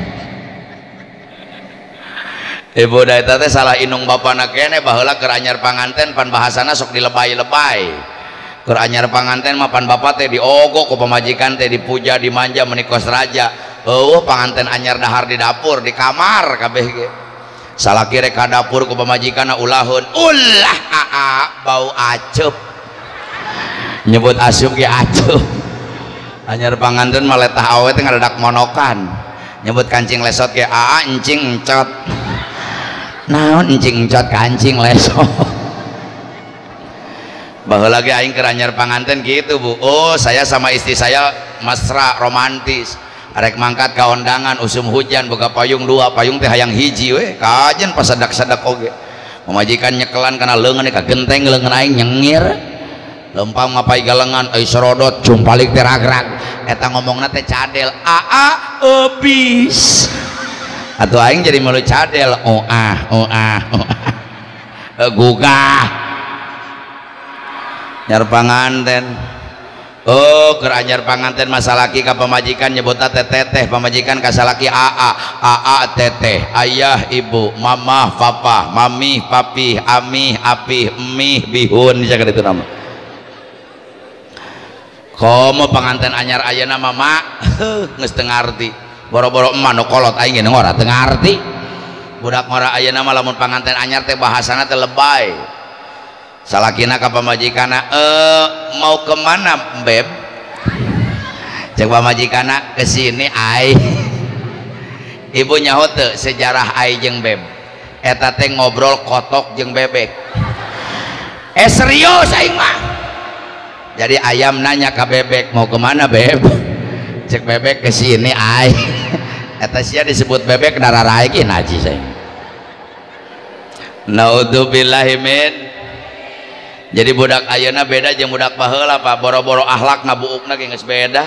A: Ibu da eta teh salah inung bapana kene baheula keur anyar panganten pan bahasana sok dilebay-lebay. Keur anyar panganten mah pan bapa teh diogok ku pamajikan teh dipuja dimanja meuni kos raja. Eueuh panganten anyar dahar di dapur di kamar kabeh ge. Salaki rek ka dapur ku pamajikanna ulaheun, ulah aa bau aceup. Nyebut asup ge acup. Anyar panganten mah letah awe teh ngadadak monokan. Nyebut kancing lesot ge aa encing encot. Naon encing encot kancing lesot. Baheula ge aing keur anyar panganten gitu Bu. Oh, saya sama istri saya mesra romantis. Arek mangkat ka ondangan usum hujan boga payung dua, payung teh hayang hiji we. Kajen pasadak-sadak oge. Pamajikan nyekelan kana leungeun ka genteng leungeun aing nyengir. Lempang ngapai galengan euy serodot jumpalik teh ragrag. Eta ngomongna teh cadel aa ebis. Atuh aing jadi melu cadel oh ah oh ah oh ah. Gugah. Nyar panganten. Oh, keur anyar panganten masalaki ka pamajikan nyebutna teh teteh, pamajikan ka salaki aa, aa teteh, ayah ibu, mamah papa, mami papi, amih apih, emih bihun bisa kitu nama. Komo panganten anyar ayeuna mah mak, geus teu ngarti. Boro-boro emak nu kolot aing ge ngora teu ngarti. Budak ngora ayeuna mah lamun panganten anyar teh bahasana teh lebay. Salakina ka pamajikanna, mau kemana beb? Cek pamajikanna ke sini ai. Ibu nyaho teu sejarah ai jeung beb. Eta teh ngobrol kotok jeung bebek. Serius aing mah. Jadi ayam nanya ke bebek, mau kemana beb? Cek bebek ke sini ay. Eta sia disebut bebek darah ki najis aing. Naudzubillahi min. Jadi budak ayeuna beda jeung budak baheula Pak, boro-boro akhlak ngabuukna ge geus beda.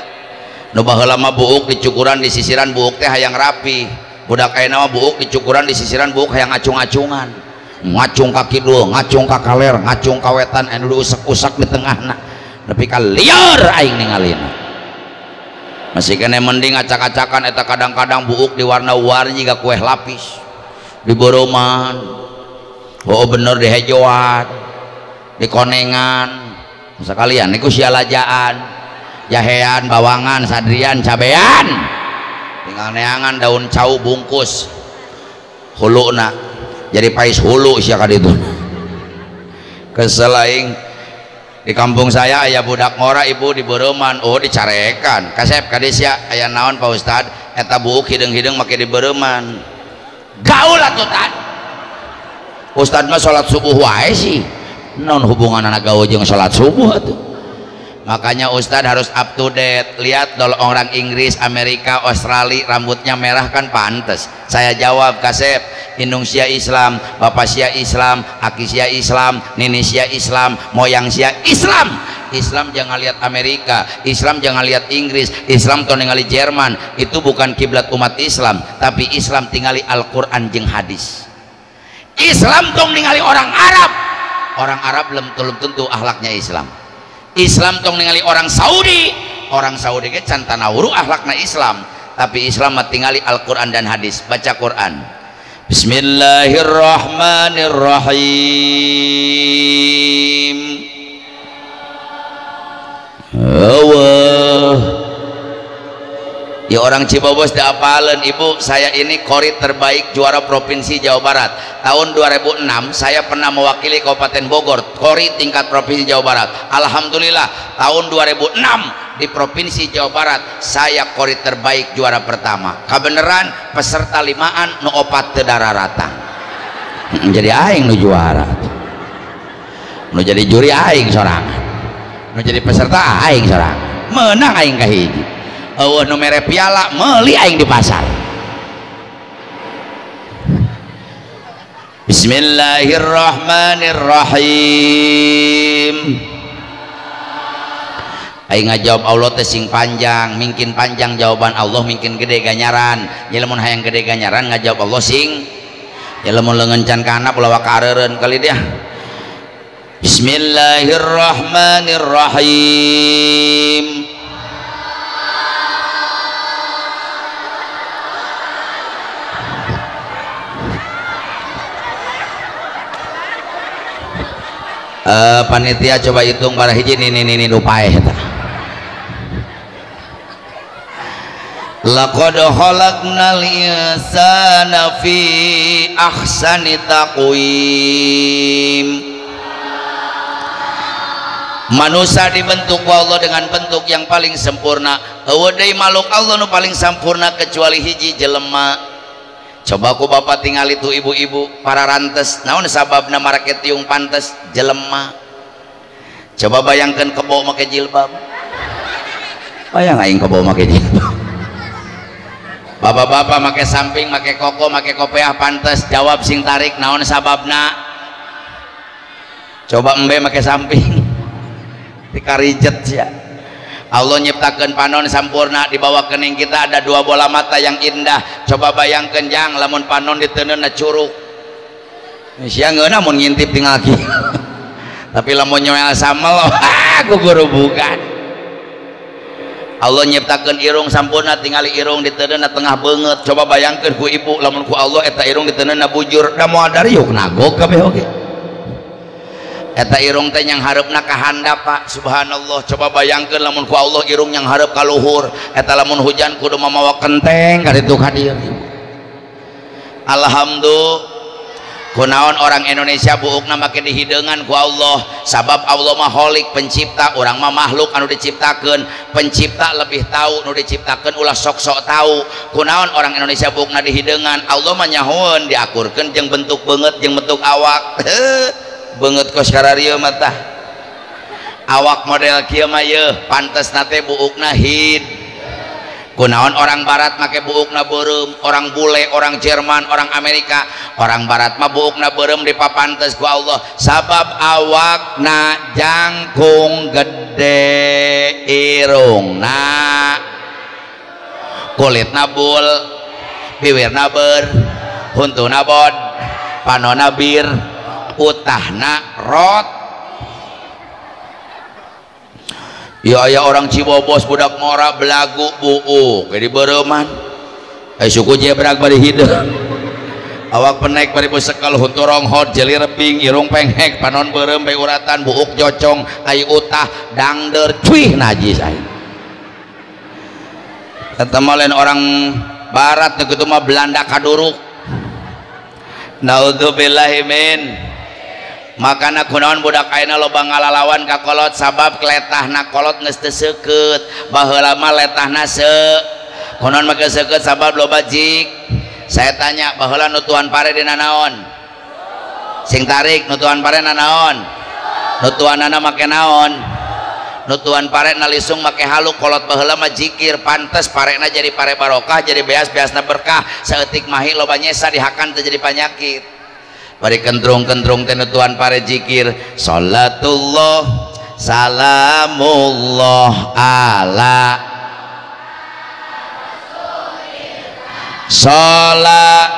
A: Nu baheula mah buuk dicukuran disisiran buuk teh hayang rapi. Budak ayeuna mah buuk dicukuran disisiran buuk hayang acung-acungan. Ngacung ka kidul, ngacung ka kaler, ngacung ka wetan, anu diusek-usek di tengahna. Nepi ka lieur aing ningalina. Masih kene mending acak-acakan eta kadang-kadang buuk diwarna-warni jiga kue lapis. Diboroman. Oh bener dihejoan, dikonengan. Sekalian niku sialajaan, jahean, bawangan, sadrian, cabean. Tinggal neangan daun cau bungkus. Huluna jadi pais hulu sia ka ditu. Kesel aing. Di kampung saya aya budak ngora ibu di beureman, oh dicarekan. Kasep ka sia aya naon Pak Ustad? Eta buuk hideung-hideung make di beureman. Gaul atuh tad. Ustad mah salat subuh wae sih. Naon hubunganna gaul jeung salat subuh atuh? Makanya Ustad harus up to date. Lihat dol orang Inggris, Amerika, Australia rambutnya merah kan pantes. Saya jawab kasep, indung sia Islam, bapak sia Islam, aki sia Islam, nini sia Islam, moyang sia Islam. Islam jangan lihat Amerika, Islam jangan lihat Inggris, Islam tong ningali Jerman. Itu bukan kiblat umat Islam, tapi Islam tingali Al-Qur'an jeung hadis. Islam tong ningali orang Arab. Orang Arab belum tentu akhlaknya Islam. Islam tong ningali orang Saudi, orang Saudi ge can tanawuru akhlakna Islam, tapi Islam mah tingali Al-Qur'an dan hadis. Baca Quran. Bismillahirrahmanirrahim. Allah. Ya orang Cibobos da apaleun ibu, saya ini qori terbaik juara provinsi Jawa Barat. Tahun 2006 saya pernah mewakili Kabupaten Bogor, qori tingkat provinsi Jawa Barat. Alhamdulillah tahun 2006 di provinsi Jawa Barat saya qori terbaik juara pertama. Kabeneran peserta limaan nu opat teu dararata. Jadi aing nu juara. Nu jadi juri aing sorangan. Nu jadi peserta aing sorangan. Menang aing kahiji. Eueuh nu mere piala meuli aing di pasar. Bismillahirrahmanirrahim. Aing ngajawab Allah teh sing panjang, mingkin panjang jawaban Allah mingkin gede ganyaran. Ya lamun hayang gede ganyaran ngajawab Allah sing. Ya lamun leungeun can kana ulah wakareureun kali dia. Bismillahirrahmanirrahim. Panitia coba hitung bara hiji nini lupae eta. Laqad khalaqnal insana fi ahsani taqwim. Manusia dibentuk Allah dengan bentuk yang paling sempurna. Eueuh deui makhluk Allah nu paling sempurna kecuali hiji jelema. Coba ku bapak tingali tuh ibu-ibu para rantes, naon sababna marake tiung pantes jelema. Coba bayangkan kebo make jilbab. Bayang aing kebo make jilbab. Bapak-bapak make samping, make koko, make kopiah pantes, jawab sing tarik naon sababna. Coba embe make samping. Dikarijet sia. Allah nyiptakeun panon sampurna, di bawah kening kita ada dua bola mata yang indah. Coba bayangkeun jang lamun panon diteundeunna curug. Sia ngeunah mun ngintip tinggal kieu. Tapi lamun nyoel samel gugurubukan. Allah nyiptakeun irung sampurna, tingali irung diteundeunna tengah beungeut. Coba bayangkeun ku ibu lamun ku Allah eta irung diteundeunna bujur, da moal dariuk nagog kabeh oge. Eta irung teh yang hareupna ka handap Pak, subhanallah. Coba bayangkeun lamun ku Allah irung yang hareup ka luhur, eta lamun hujan kudu mamawa kenteng ka ditu ka dieu. Alhamdulillah. Kunaon orang Indonesia buukna make dihideungan ku Allah, sabab Allah mah kholik pencipta, urang mah makhluk anu diciptakeun. Pencipta lebih tahu nu diciptakeun, ulah sok-sok tahu. Kunaon orang Indonesia buukna dihideungan, Allah mah nyahoeun diakurkeun jeung bentuk beungeut jeung bentuk awak. Beungeut kos kararieu mah tah. Awak model kieu mah yeuh pantes na teh buukna hid. Kunaon orang barat make buukna beureum, orang bule, orang Jerman, orang Amerika, orang barat mah buukna beureum dipapantes ku Allah sabab awakna jangkung gede irungna kulitna bul, biwirna ber, huntuna bod, panona bir, utahna rot. Ya aya orang Cibobos budak ngora belagu buuk jadi bereuman ai suku jebrak bari hideung awak penek bari besekal huntu ronghot jeli rebing irung penghek panon beureum bae uratan buuk jocong ai utah dangder cuih najis aing. Eta mah lain orang barat nu kitu mah Belanda kaduruk. Naudzubillahi min. Makana kunaon budak ayeuna loba ngalalawan ka kolot sabab letahna kolot geus teu seukeut. Baheula mah letahna kunaon make seukeut sabab loba jik. Saya tanya baheula nutuan pare dina naon? Sing tarik nutuan pare na naon? Nutuanana make naon? Nutuan pare na lisung make halu. Kolot baheula mah jikir pantes parena jadi pare barokah, jadi beas-beasna berkah. Saeutik mahi loba nyesa dihakan teu jadi panyakit. Bari kentrung-kentrung teh nutuan pare jikir salatullah salamullah ala salat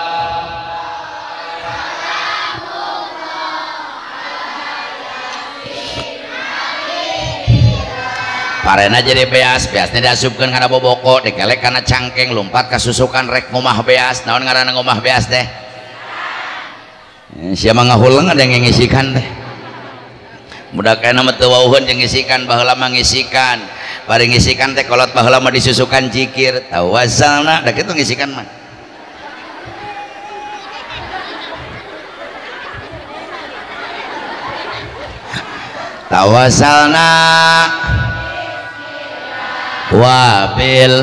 A: parena jadi beas, beasnya diasupkeun kana boboko, dikelek kana cangkeng, lompat ka susukan rek ngomah beas. Naon ngaranna ngomah beas teh? Siapa ngahuleng ada yang ngisikan teh. Budak ayeuna mah teu wauheun jeung ngisikan, baheula mah ngisikan. Bari ngisikan teh kolot baheula mah disusukan jikir, tawassalna, da kitu ngisikan mah. Tawassalna wabil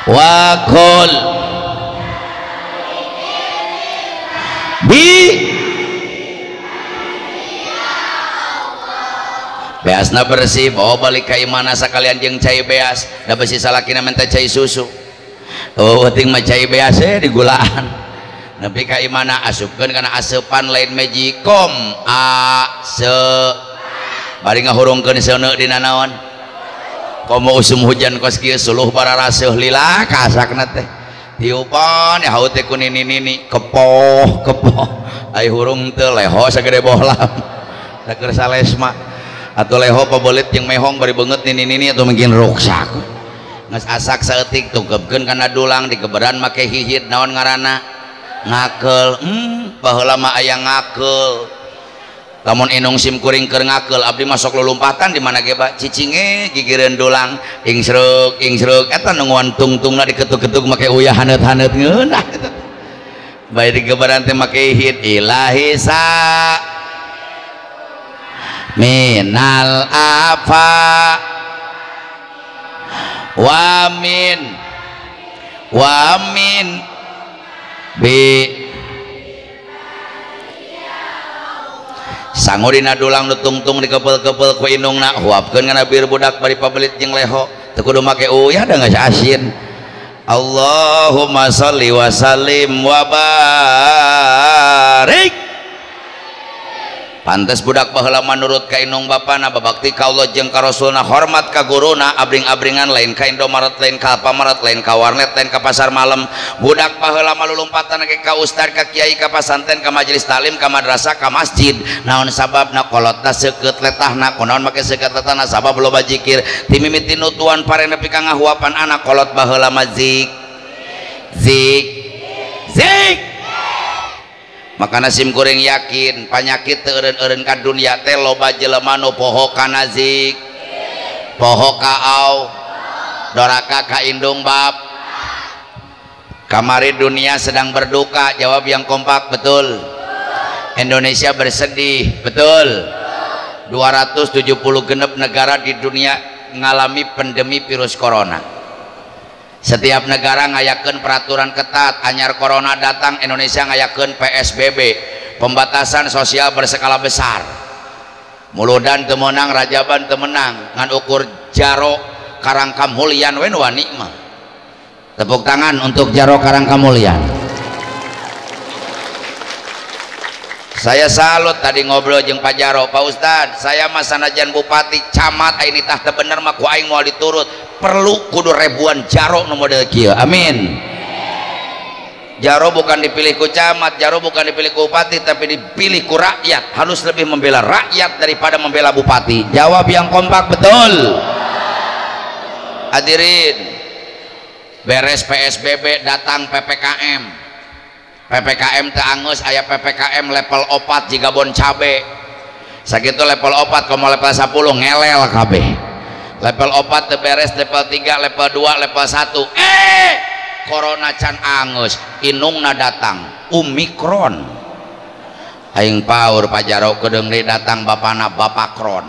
A: wakul bi beasna bersih bawa balik ka imana sakalian jeung cai beas da besi salakina minta cai susu. Oh penting mah cai beas digulaan nepi ka imana asupkeun kana aseupan lain magikom a se bari ngahurungkeun seuneu dina naon komo usum hujan kos kieu suluh pararaseuh lila kasakna teh tiupan ya haut teh ku nini-nini kepoh kepoh ai hurung teu leho sagede bohlam saeur salesma atuh leho pabelit jeung mehong bari beungeut nini-nini atuh mungkin ruksak geus asak saeutik tungkepkeun kana dulang digeberan make hihid naon ngaranna ngakeul. Baheula mah aya ngakeul lamun inung sim kuring keur ngakeul abdi masuk lulumpatan di mana ge Pak cicinge gigireun dulang ingsreuk ingsreuk eta nungguan tungtungna diketuk-ketuk make uyah haneut-haneut ngeunah eta bae digeberan teh make hihid ilahi sa minal afa wa min bi sangu dina dulang nu tungtung dikepel-kepel ku indungna huapkeun kana bir budak bari pabelit jeung leho teu kudu make uyah da geus asin. Allahumma sholli wa sallim wa barik. Pantes budak baheula manurut ka indung bapana, babakti ka Allah jeung ka Rasulna, hormat ka guruna, abring-abringan lain ka Indomaret, lain ka Alfamart, lain ka warnet, lain ka pasar malam. Budak baheula malulumpatan ke ka ustad, ka kiai, ka pasantren, ka majelis taklim, ka madrasah, ka masjid. Naon sababna kolotna seukeut letahna, kunaon make seukeut letahna sabab loba zikir. Ti mimiti nutuan pare nepi ka ngahuapan anak kolot baheula mah zik zik zik. Makana sim kuring yakin panyakit teu eureun-eureun ka dunya teh loba jelema nu poho kana zik, poho ka au, doraka ka indung bab. Kamari dunia sedang berduka, jawab yang kompak betul. Indonesia bersedih, betul. 270 genep negara di dunia ngalami pandemi virus corona. Setiap negara ngayakeun peraturan ketat. Anyar corona datang, Indonesia ngayakeun PSBB, pembatasan sosial berskala besar. Muludan teu meunang, Rajaban teu meunang, ngan ukur Jaro Karangkamulyan we nu wani mah. Tepuk tangan untuk Jaro Karangkamulyan. Saya salut tadi ngobrol jeung Pak Jaro, Pak Ustad, saya mah sanajan bupati, camat aing nitah teu bener mah ku aing moal diturut. Perlu kudu ribuan Jaro nu model kieu. Amin. Jaro bukan dipilih ku camat, Jaro bukan dipilih ku bupati, tapi dipilih ku rakyat. Harus lebih membela rakyat daripada membela bupati. Jawab yang kompak, betul. Hadirin, beres PSBB datang PPKM. PPKM teu anggeus, aya PPKM level 4 jiga bon cabe. Sakitu level 4 komo level 10 ngelel kabeh. Level 4 teu beres, level 3, level 2, level 1. Corona can anggeus, inungna datang Omikron. Aing paur Pak Jaro kedeung deui datang bapana Bapakron.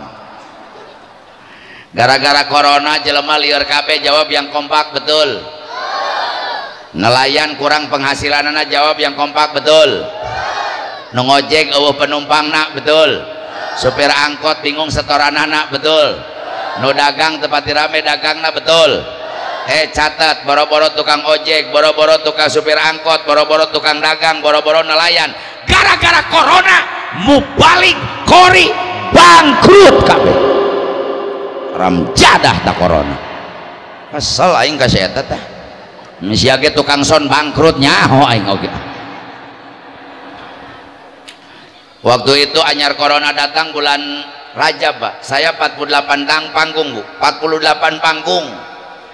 A: Gara-gara corona jelema lieur kabeh, jawab yang kompak, betul. Nelayan kurang penghasilanana, jawab yang kompak, betul. Nu ngojek eueuh penumpangna, betul. Supir angkot bingung setoranana, betul. Nu dagang teu pati rame dagangna, betul. Catat, boro-boro tukang ojek, boro-boro tukang supir angkot, boro-boro tukang dagang, boro-boro nelayan, gara-gara corona mubalik kori bangkrut kabeh. Ramjadah ta corona. Kesel aing ka si eta tah. Sia ge tukang son bangkrut nyaho aing oge. Waktu itu anyar corona datang bulan Rajab, Pak. Saya 48 panggung, Bu. 48 panggung.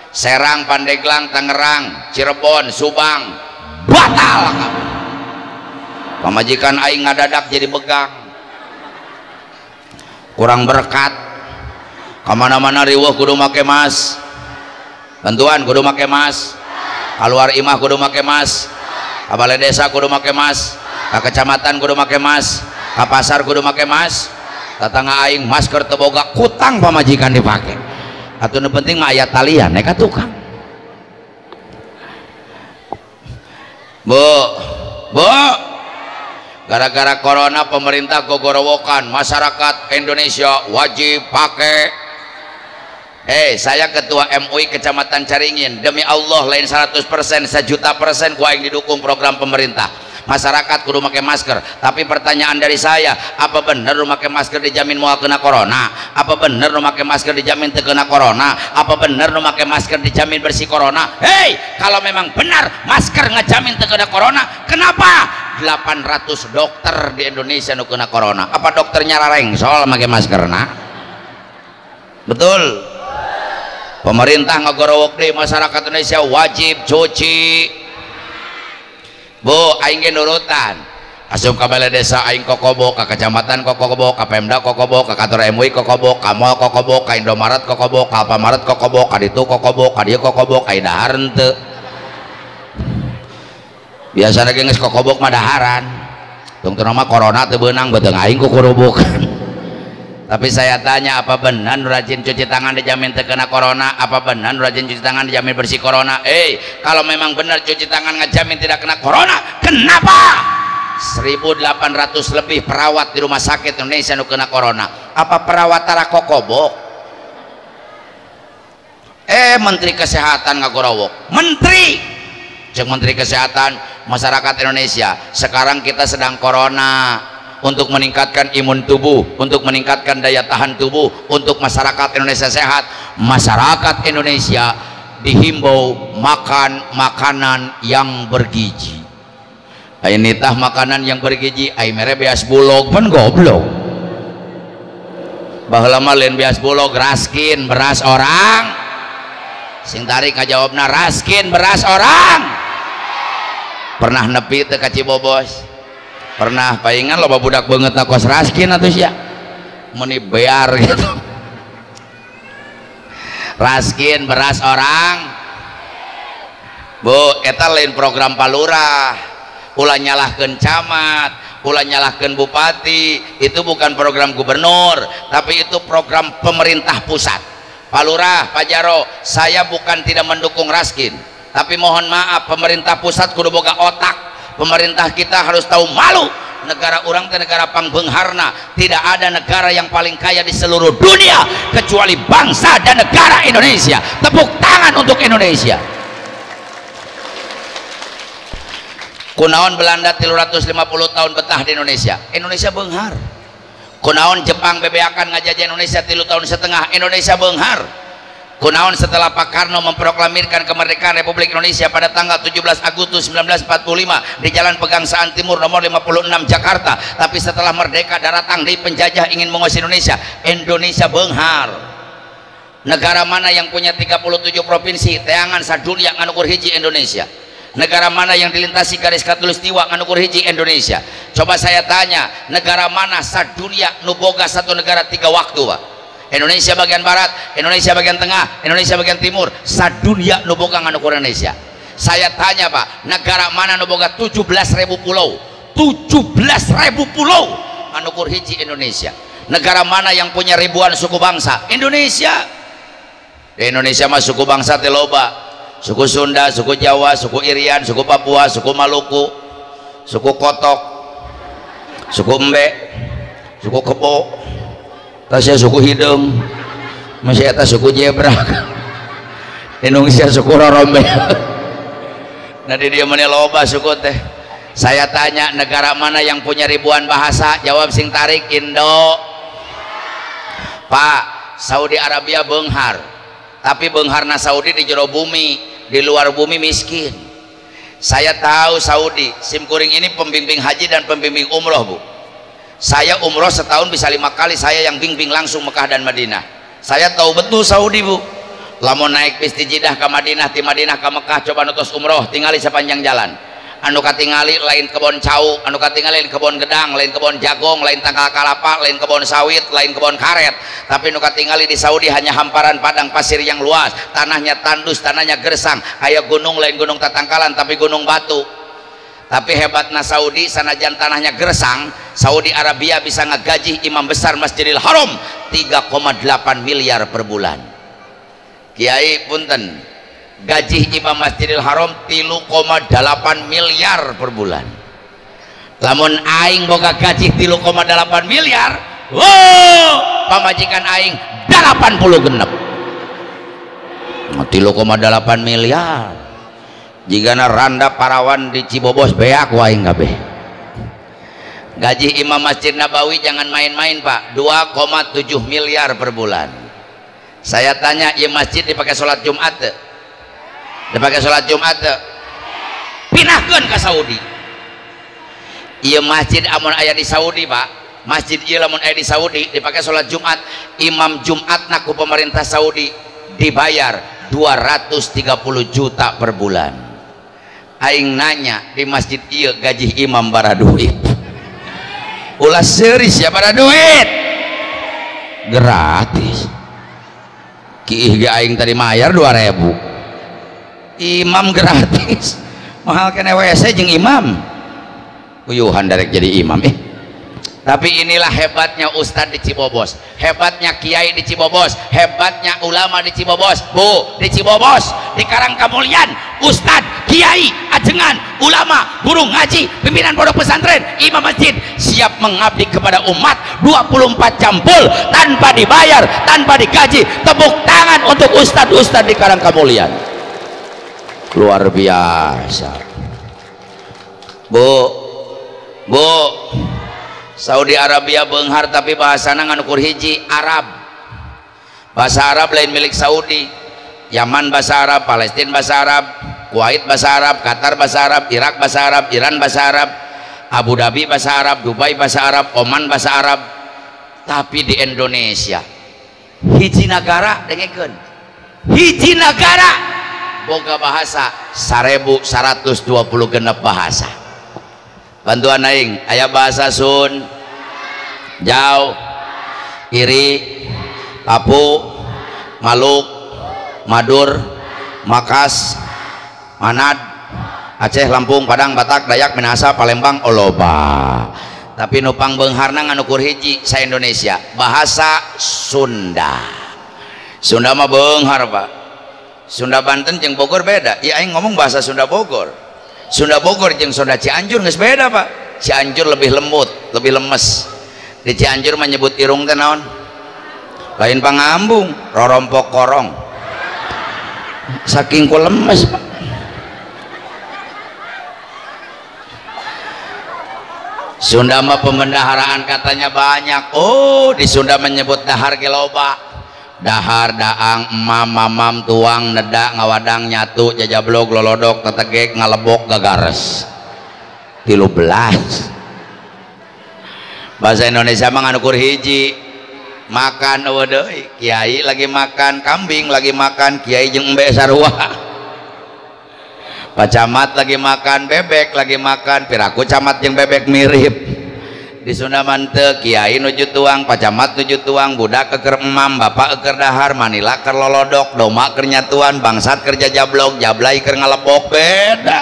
A: Serang, Pandeglang, Tangerang, Cirebon, Subang, batal kabeh. Pamajikan aing ngadadak jadi begang. Kurang berkat. Kamana-mana riweuh kudu make mas. Bantuan kudu make mas. Kaluar imah kudu make mas. Ka balai desa kudu make mas. Ka kecamatan kudu make mas. Ka pasar kudu make mas. Tatangga aing masker teu boga, kutang pamajikan dipake. Atuh nu penting mah aya talian ka tukang. Bu, bu, gara-gara corona pemerintah gogorowokan, masyarakat Indonesia wajib pakai. Saya ketua MUI Kecamatan Caringin, demi Allah lain 100%, 1.000.000% ku aing didukung program pemerintah. Masyarakat kudu make masker. Tapi pertanyaan dari saya, apa bener nu make masker dijamin moal kena corona? Apa bener nu make masker dijamin teu kena corona? Apa bener nu make masker dijamin bersih corona? Hei, kalau memang benar masker ngejamin teu kena corona, kenapa 800 dokter di Indonesia nu kena corona? Apa dokternya rarengsol make masker na? Betul. Pemerintah ngagorowok deui masyarakat Indonesia wajib cuci. Bu, aing ge nurutan. Asup ka balai desa aing kokobo, ka kecamatan kokobo, ka Pemda kokobo, ka kantor MUI kokobo, ka mall kokobo, ka Indomaret kokobo, ka Alfamaret kokobo, ka ditu kokobo, ka dieu kokobo, ka dahar henteu. Biasana ge geus kokobok mah daharan. Tungtungna mah corona teu beunang beuteung aing kukurubukan. Tapi saya tanya, apa benar rajin cuci tangan dijamin terkena corona? Apa benar rajin cuci tangan dijamin bersih corona? Kalau memang benar cuci tangan ngejamin tidak kena corona, kenapa 1.800 lebih perawat di rumah sakit Indonesia nu kena corona? Apa perawat tara kokobok? Menteri Kesehatan ngagorowok. Menteri, cek Menteri Kesehatan, masyarakat Indonesia sekarang kita sedang corona. Untuk meningkatkan imun tubuh, untuk meningkatkan daya tahan tubuh, untuk masyarakat Indonesia sehat, masyarakat Indonesia dihimbau makan makanan yang bergizi. Ini tah makanan yang bergizi, ai mere beas bulog pan goblok. Baheula mah lain beas bulog, raskin beras orang. Sing tarik ngajawabna raskin beras orang. Pernah nepi teu ka Cibobos? Pernah, palingan loba budak banget kos raskin atuh sia. Meni bear gitu. Raskin beras orang. Bu, eta lain program Palurah. Ulah nyalahkeun camat, ulah nyalahkeun bupati, itu bukan program gubernur, tapi itu program pemerintah pusat. Pak Lurah, Pak Jaro, saya bukan tidak mendukung Raskin, tapi mohon maaf, pemerintah pusat kudu boga otak. Pemerintah kita harus tahu malu. Negara orang ke negara pangbeungharna, tidak ada negara yang paling kaya di seluruh dunia kecuali bangsa dan negara Indonesia. Tepuk tangan untuk Indonesia. Kunaon Belanda 350 tahun betah di Indonesia, Indonesia beunghar. Kunaon Jepang bebeakan ngajajah Indonesia 3,5 tahun, Indonesia beunghar. Kunaon setelah Pak Karno memproklamirkan kemerdekaan Republik Indonesia pada tanggal 17 Agustus 1945 di Jalan Pegangsaan Timur nomor 56 Jakarta, tapi setelah merdeka datang di penjajah ingin menguasai Indonesia, Indonesia beunghar. Negara mana yang punya 37 provinsi, teangan sadunia ngan ukur hiji Indonesia. Negara mana yang dilintasi garis khatulistiwa ngan ukur hiji Indonesia. Coba saya tanya, negara mana sadunia nu boga satu negara 3 waktu, Pak? Indonesia bagian barat, Indonesia bagian tengah, Indonesia bagian timur, sadunia nu boga ngan ukur Indonesia. Saya tanya, Pak, negara mana nu boga 17.000 pulau? 17.000 pulau ngan ukur hiji Indonesia. Negara mana yang punya ribuan suku bangsa? Indonesia. Di Indonesia mah suku bangsa teh loba. Suku Sunda, suku Jawa, suku Irian, suku Papua, suku Maluku, suku Kotok, suku Embe, suku Kebo, tasnya suku Hidung, masih atas suku Jebrak, Indonesia suku Rorombe. Nah di dia mana loba suku teh. Saya tanya, negara mana yang punya ribuan bahasa? Jawab sing tarik, Indo. Pak, Saudi Arabia beunghar, tapi beungharna Saudi di jero bumi, di luar bumi miskin. Saya tahu Saudi, simkuring ini pembimbing haji dan pembimbing umroh, Bu. Saya umroh setahun bisa 5 kali, saya yang bimbing langsung Mekah dan Madinah. Saya tahu betul Saudi, Bu. Lamun naik bis di Jeddah ke Madinah, di Madinah ke Mekah, coba nutus umroh, tingali sepanjang jalan. Anu katingali lain kebon cau, anu katingali lain kebon gedang, lain kebon jagung, lain tangkal kalapa, lain kebon sawit, lain kebon karet. Tapi nu katingali di Saudi hanya hamparan padang pasir yang luas, tanahnya tandus, tanahnya gersang, kayak gunung lain gunung tatangkalan tapi gunung batu. Tapi hebatna Saudi, sanajan tanahnya gersang, Saudi Arabia bisa ngegaji imam besar Masjidil Haram 3,8 miliar per bulan. Kiai punten, gaji imam Masjidil Haram 3,8 miliar per bulan. Lamun aing boga gaji 3,8 miliar, wow, pamajikan aing 80 genep. 3,8 miliar. Jigana randa parawan di Cibobos beak aing kabeh. Gaji imam Masjid Nabawi jangan main-main, Pak, 2,7 miliar per bulan. Saya tanya, ya masjid dipakai sholat Jumat teu? Dipakai sholat Jumat teu? Pindahkeun ke Saudi. Ieu masjid amun aya di Saudi, Pak, masjid ieu lamun aya di Saudi dipakai sholat Jumat, imam Jumatna ku pemerintah Saudi dibayar 230 juta per bulan. Aing nanya, di masjid ieu gaji imam bara duit? Ulah seris ya bara duit, gratis. Kiih ge aing tadi mayar 2.000, imam gratis, mahal kene WC jeung imam. Uyuhan darek jadi imam. Tapi inilah hebatnya ustadz di Cibobos, hebatnya kiai di Cibobos, hebatnya ulama di Cibobos. Bu, di Cibobos, di Karangkamulyan, ustadz, kiai, ajengan, ulama, guru ngaji, pimpinan pondok pesantren, imam masjid siap mengabdi kepada umat 24 jam full, tanpa dibayar, tanpa digaji. Tepuk tangan untuk ustadz-ustadz di Karangkamulyan. Luar biasa. Bu, Bu, Saudi Arabia beunghar tapi bahasana ngan ukur hiji, Arab. Bahasa Arab lain milik Saudi. Yaman bahasa Arab, Palestina bahasa Arab, Kuwait bahasa Arab, Qatar bahasa Arab, Irak bahasa Arab, Iran bahasa Arab, Abu Dhabi bahasa Arab, Dubai bahasa Arab, Oman bahasa Arab. Tapi di Indonesia hiji nagara, dengekeun, hiji nagara boga bahasa 1126 bahasa. Bantuan aing, aya bahasa Sun, Jau, Iri, Papu, Maluk, Madur, Makas, Manad, Aceh, Lampung, Padang, Batak, Dayak, Minahasa, Palembang, Oloba. Tapi nupang beungharna ngan ukur hiji sa Indonesia, bahasa Sunda. Sunda mah beunghar Pak. Sunda Banten jeung Bogor beda. Ieu aing ngomong bahasa Sunda Bogor. Sunda Bogor jeung Sunda Cianjur geus beda Pak. Cianjur lebih lembut, lebih lemes. Di Cianjur menyebut irung teh naon? Lain pangambung, rorompok korong. Saking ku lemes Pak. Sunda mah pembendaharaan katanya banyak. Oh, di Sunda menyebut dahar ge loba. Dahar, daang, emam, mamam, tuang, nedak, ngawadang, nyatu, jajablog, lolodok, tetegek, ngalebok, gagares. 13. Bahasa Indonesia mah nganukur hiji. Makan eueuh deui, kiai lagi makan kambing, lagi makan kiai jeung embe sarua. Pak camat lagi makan bebek, lagi makan piraku camat jeung bebek mirip. Di Sunda mah teu, kiai nuju tuang, pak camat nuju tuang, budak keur emam, bapak keur dahar, manila keur lolodok, doma keur nyatuan, bangsat keur jajablog, jablay keur ngalebok, beda.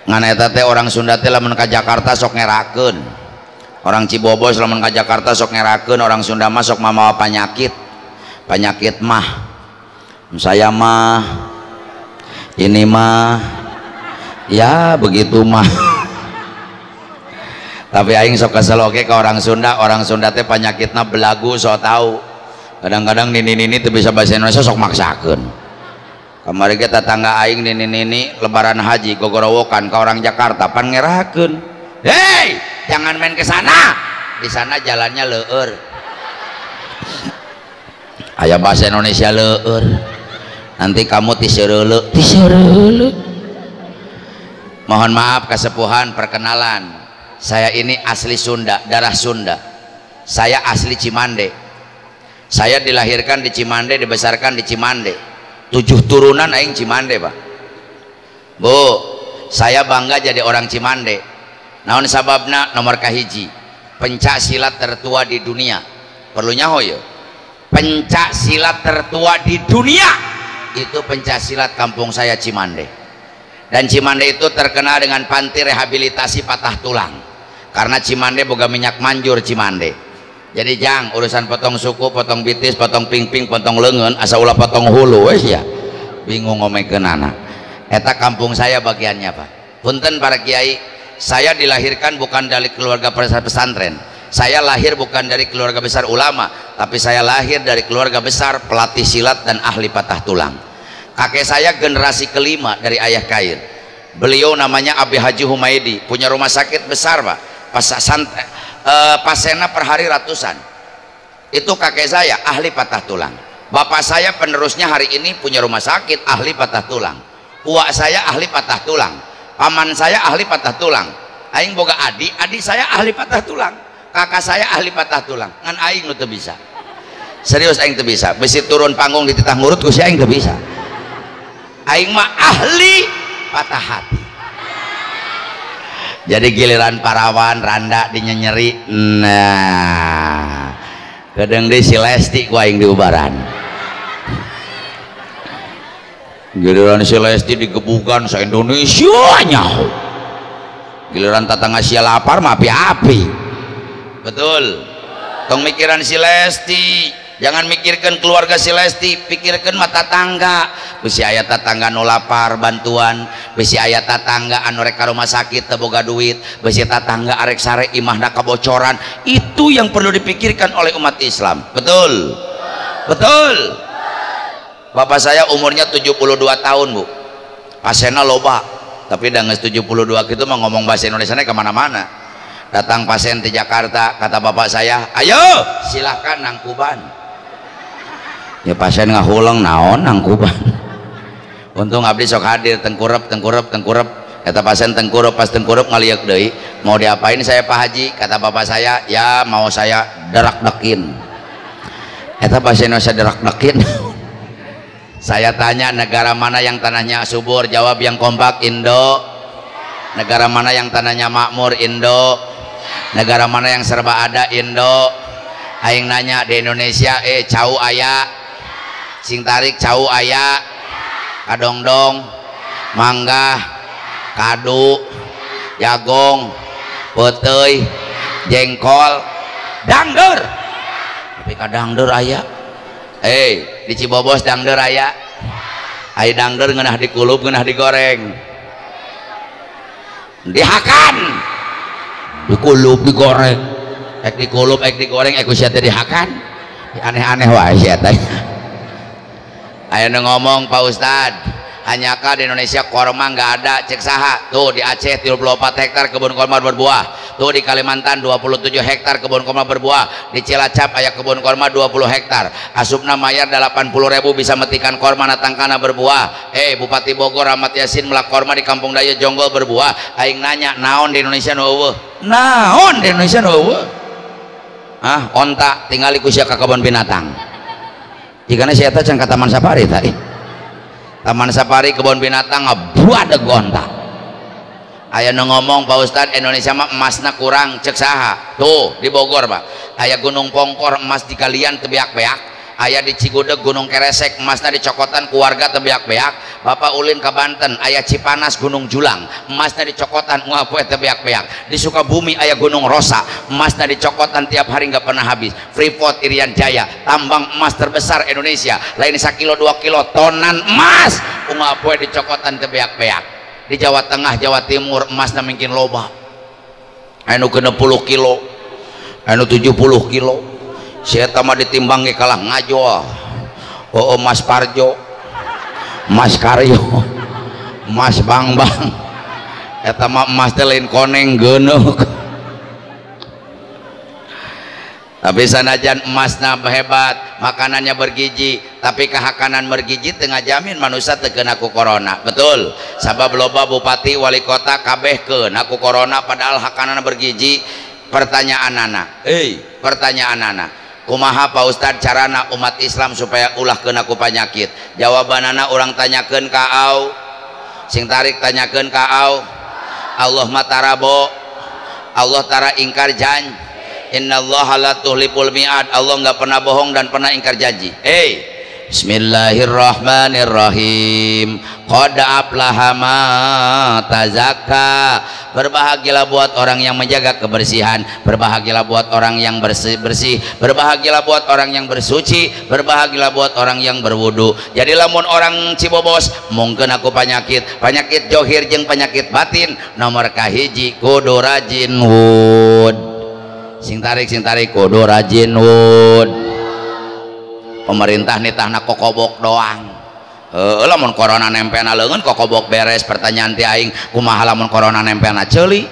A: Ngan eta teh orang Sunda teh lamun ka Jakarta sok ngerakeun. Orang Cibobos lamun ka Jakarta sok ngerakeun, orang Sunda mah sok mamawa panyakit. Panyakit mah. Saya mah ini mah ya begitu mah. Tapi aing sok kesel oge ka orang Sunda teh panyakitna belagu sok tahu. Kadang-kadang nini-nini teu bisa bahasa Indonesia sok maksakeun. Kamari ge tetangga aing nini-nini lebaran haji gogorowokan ka orang Jakarta pan ngerakeun. Hei, jangan main ke sana. Di sana jalannya leueur. Aya bahasa Indonesia leueur. Nanti kamu tisereuleuh, tisereuleuh. Mohon maaf kesepuhan perkenalan. Saya ini asli Sunda, darah Sunda. Saya asli Cimande. Saya dilahirkan di Cimande, dibesarkan di Cimande. 7 turunan aing Cimande, Pak. Bu, saya bangga jadi orang Cimande. Naon sababna? Nomor kahiji, pencak silat tertua di dunia. Perlu nyaho ya? Pencak silat tertua di dunia itu pencak silat kampung saya Cimande. Dan Cimande itu terkenal dengan panti rehabilitasi patah tulang. Karena Cimande boga minyak manjur Cimande. Jadi jang urusan potong suku, potong bitis, potong pingping, potong leungeun, asa ulah potong hulu wes ya. Bingung ngomekeunana. Eta kampung saya bagiannya, Pak. Punten para kiai, saya dilahirkan bukan dari keluarga pesantren. Saya lahir bukan dari keluarga besar ulama, tapi saya lahir dari keluarga besar pelatih silat dan ahli patah tulang. Kakek saya generasi kelima dari ayah kair. Beliau namanya Abi Haji Humaidi, punya rumah sakit besar, Pak. Pasiennya per hari ratusan. Itu kakek saya ahli patah tulang. Bapak saya penerusnya hari ini punya rumah sakit ahli patah tulang. Uak saya ahli patah tulang. Paman saya ahli patah tulang. Aing boga adik, adik saya ahli patah tulang. Kakak saya ahli patah tulang. Ngan aing nu teu bisa. Serius aing teu bisa. Besi turun panggung dititah ngurut ku si aing teu bisa. Aing mah ahli patah hati. Jadi giliran parawan randa dinyenyeri, nah kadang di si Lesti ku aing diubaran. Giliran si Lesti digebukan se Indonesia nyaho. Giliran tetangga sia lapar mah api-api. Betul. Tong mikiran si Lesti, jangan mikirkan keluarga si Lesti, pikirkan mata tangga. Bisi aya tetangga nu lapar bantuan, bisi aya tetangga anu rek ka rumah sakit teu boga duit, bisi tetangga arek sare imahna kebocoran. Itu yang perlu dipikirkan oleh umat Islam. Betul. Betul. Bapak saya umurnya 72 tahun, Bu. Pasienna loba, tapi da geus 72 kitu mah ngomong bahasa Indonesia kemana-mana. Datang pasien di Jakarta, kata bapak saya, ayo silahkan nangkuban. Ya pasien ngahuleng naon nangkuban. Untung abdi sok hadir tengkurep tengkurep tengkurep. Kata pasien tengkurep, pas tengkurep ngaliuk deui. Mau diapain saya Pak Haji? Kata bapak saya, ya mau saya derak-dekin. Eta pasien saya derak-dekin. Saya tanya negara mana yang tanahnya subur? Jawab yang kompak, Indo. Negara mana yang tanahnya makmur? Indo. Negara mana yang serba ada? Indo. Aing nanya di Indonesia, cau aya, sing tarik cau aya, kadongdong, mangga, kadu, jagong, peuteuy, jengkol, dangdeur. Tapi kadangdeur aya. Di Cibobos dangdeur aya. Aya dangdeur ngeunah dikulub, ngeunah digoreng. Dihakan. Dikulub, digoreng. Ek dikulub, ek digoreng, ek sia teh dihakan. Aneh-aneh wae sia teh. Aya nu ngomong, Pak Ustad, hanyaka di Indonesia korma nggak ada, cek saha. Tuh di Aceh 34 hektar kebun korma berbuah. Tuh di Kalimantan 27 hektar kebun korma berbuah. Di Cilacap aya kebun korma 20 hektar. Asupna mayar 80.000 bisa metikan korma natangkana berbuah. Bupati Bogor Rahmat Yasin melak korma di Kampung Daya Jonggol berbuah. Aing nanya, naon di Indonesia nu eueuh? Naon di Indonesia nu eueuh? Ah, onta tingali ku sia ka kebun binatang. Jigana sia teh can ka Taman Safari tadi. Taman Safari kebun binatang ngabuadeg onta. Aya nu ngomong, Pak Ustad, Indonesia mah emasna kurang, cek saha. Tuh di Bogor Pak, aya Gunung Pongkor emas di kalian teu beak-beak. Aya di Cigudeg Gunung Keresek emasna dicokotan keluarga teu beak-beak. Bapak ulin ka Banten aya Cipanas Gunung Julang emasna dicokotan unggal poe teu beak-beak. Di Sukabumi aya Gunung Rosa emasna dicokotan tiap hari nggak pernah habis. Freeport Irian Jaya tambang emas terbesar Indonesia, lain sakilo 2 kilo tonan emas unggal poe dicokotan teu beak-beak. Di Jawa Tengah, Jawa Timur emasna mungkin loba, anu 60 kilo, anu 70 kilo. Saya mah ditimbang ge kalah ngajol. Oh, Mas Parjo, Mas Karyo, Mas Bangbang, eta mah emas teh lain koneng geuneuk. Tapi sanajan emasna hebat, makanannya bergizi, tapi kahakanan bergizi teu ngajamin manusia teu keuna ku corona. Betul. Sabab loba bupati, wali kota kabeh keuna ku corona padahal hakanana bergizi. Pertanyaanana, pertanyaanana, kumaha Pak Ustad carana umat Islam supaya ulah keuna ku panyakit? Jawabanana urang tanyakeun ka au, sing tarik tanyakeun ka au. Allah mah tarabo, Allah tara ingkar janji. Innallaha la tuhliful mi'ad. Allah nggak pernah bohong dan pernah ingkar janji. Bismillahirrahmanirrahim. Qad aflaha man tazakka. Berbahagialah buat orang yang menjaga kebersihan, berbahagialah buat orang yang bersih-bersih, berbahagialah buat orang yang bersuci, berbahagialah buat orang yang berwudu. Jadi lamun orang Cibobos mungkin aku penyakit, penyakit johir jeung penyakit batin, nomor kahiji kudu rajin wud. Sing tarik kudu rajin wud. Pemerintah nitahna kokobok doang. Lamun corona nempelna leungeun kokobok beres. Pertanyaan ti aing, kumaha lamun corona nempelna ceuli?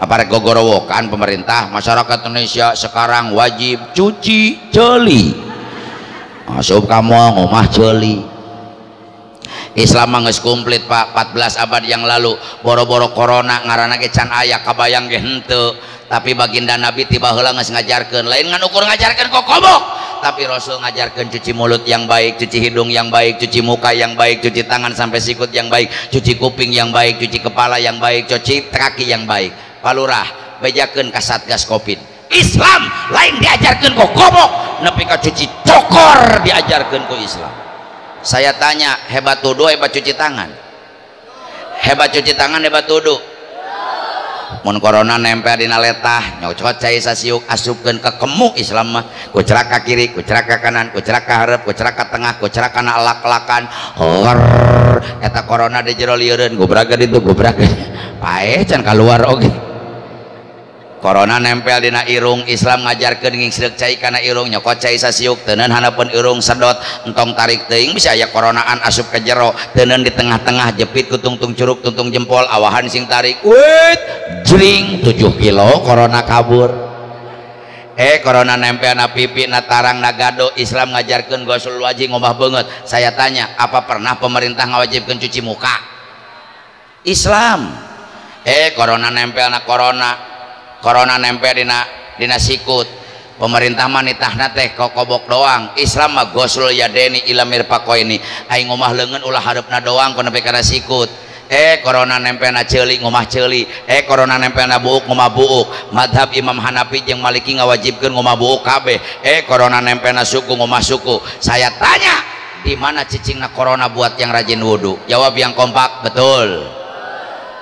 A: Apa rek gogorowokan pemerintah? Masyarakat Indonesia sekarang wajib cuci ceuli. Asup ka moal ngomah ceuli. Islam mah geus komplit Pak, 14 abad yang lalu. Boro-boro corona ngaranna ge can aya, kabayang ge henteu. Tapi baginda Nabi tiba heula geus ngajarkeun, lain ngan ukur ngajarkeun kokobok, tapi Rasul ngajarkeun cuci mulut yang baik, cuci hidung yang baik, cuci muka yang baik, cuci tangan sampai sikut yang baik, cuci kuping yang baik, cuci kepala yang baik, cuci kaki yang baik. Palurah bejakeun ka Satgas Covid. Islam lain diajarkeun kokobok, nepi ka cuci cokor diajarkeun ku Islam. Saya tanya, hebat wudu hebat cuci tangan? Hebat cuci tangan hebat wudu? Mun corona nempel dina letah, nyocot cai sasiuk asupkeun ka kemuk Islam mah. Kucerak ka kiri, kucerak ka kanan, kucerak ka hareup, kucerak ka tengah, kucerak kana lak-lakan. Eta corona di jero lieureun, gobraga ditu gobraga. Paeh can kaluar oge. Corona nempel dina irung, Islam ngajarkeun ngingsreuk cai kana irung, nyokot cai sasiuk, teuneun handapeun irung sedot, entong tarik teuing bisa aya koronaan asup ke jero, teuneun di tengah-tengah jepit ku tungtung curug, tungtung jempol, awahan sing tarik, wait, jring 7 kilo corona kabur. Corona nempel na pipi, na tarang, na gado, Islam ngajarkeun gosul wajib ngomah beungeut. Saya tanya, apa pernah pemerintah ngawajibkeun cuci muka? Islam. Corona nempel na corona. Corona nempel dina sikut. Pemerintah mah nitahna teh kokobok doang. Islam mah gosul yadeni ila mirfaqaini. Aing ngomah leungeun ulah hareupna doang ku nepi kana sikut. Corona nempel na ceuli ngomah ceuli. Corona nempel na buuk ngomah buuk. Madhab Imam Hanafi jeung Maliki ngawajibkeun ngomah buuk kabeh. Corona nempel na suku ngomah suku. Saya tanya, di mana cicingna corona buat yang rajin wudu? Jawab yang kompak, betul.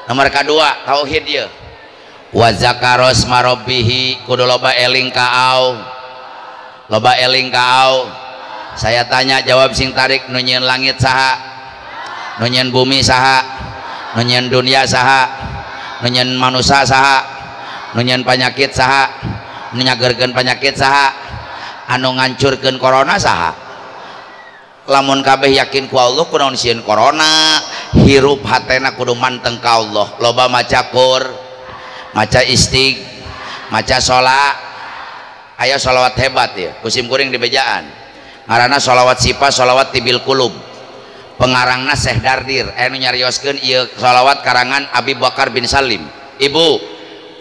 A: Nomor kedua, tauhid ye. Wa zakaros marobbihi, kudu loba eling ka au. Loba eling ka au. Saya tanya jawab sing tarik, nu nyieun langit saha, nu nyieun bumi saha, nu nyieun dunia saha, nu nyieun manusia saha, nu nyieun panyakit saha, nu nyageurkeun panyakit saha, anu ngancurkeun corona saha. Lamun kabeh yakin ku Allah kunaon sieun corona, hirup hatena kudu manteng ka Allah. Loba maca kur, maca istig, maca sholat. Aya sholawat hebat ya, kusim kuring di bejaan. Ngaranna sholawat sipa, sholawat tibil kulub. Pengarangna Syekh Dardir, anu nyarioskeun ieu sholawat karangan Abi Bakar bin Salim. Ibu,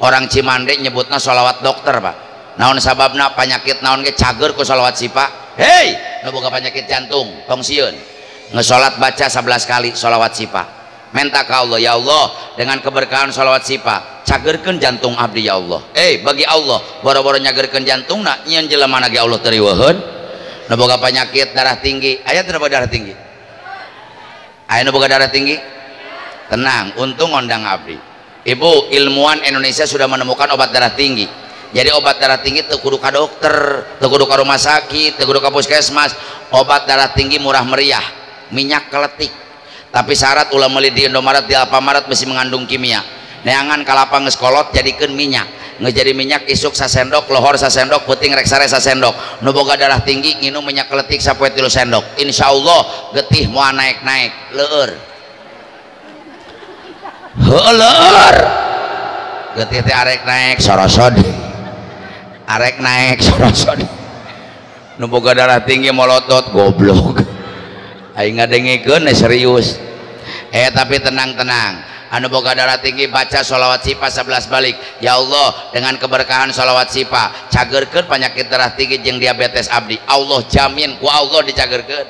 A: orang Cimande nyebutna sholawat dokter, Pak. Naon sababna penyakit naon ge cager ku sholawat sipa? Hei, nu boga penyakit jantung, tong sieun. Ngesolat baca 11 kali sholawat sipa. Minta ka Allah, ya Allah, dengan keberkahan sholawat sipa, cagerkeun jantung abdi ya Allah. Bagi Allah, boro-boro nyagerkeun jantungna, nyieun jelema ge Allah teu riweuheun. Nu boga penyakit darah tinggi, aya teu boga darah tinggi? Aya nu boga darah tinggi? Tenang, untung ngondang abdi. Ibu, ilmuwan Indonesia sudah menemukan obat darah tinggi. Jadi obat darah tinggi teu kudu ka dokter, teu kudu ka rumah sakit, teu kudu ka puskesmas. Obat darah tinggi murah meriah, minyak keletik. Tapi syarat ulah meuli di Indomaret, di Alfamaret mesti mengandung kimia. Neangan kalapa geus kolot jadikeun minyak. Geus jadi minyak isuk sasendok, lohor sasendok, peuting rek sare sasendok. Nu boga darah tinggi nginum minyak keletik sapoe 3 sendok. Insyaallah getih moal naik-naik, leueur. Heueuh leueur. Getih teh arek naik sorosod. Arek naik sorosod. Nu boga darah tinggi molotot goblok. Aing ngadengekeun serius. Tapi tenang-tenang. Anu boga darah tinggi baca sholawat sipa 11 balik. Ya Allah, dengan keberkahan sholawat sipa cagerkeun penyakit darah tinggi jeung diabetes abdi. Allah jamin ku Allah dicagerkeun.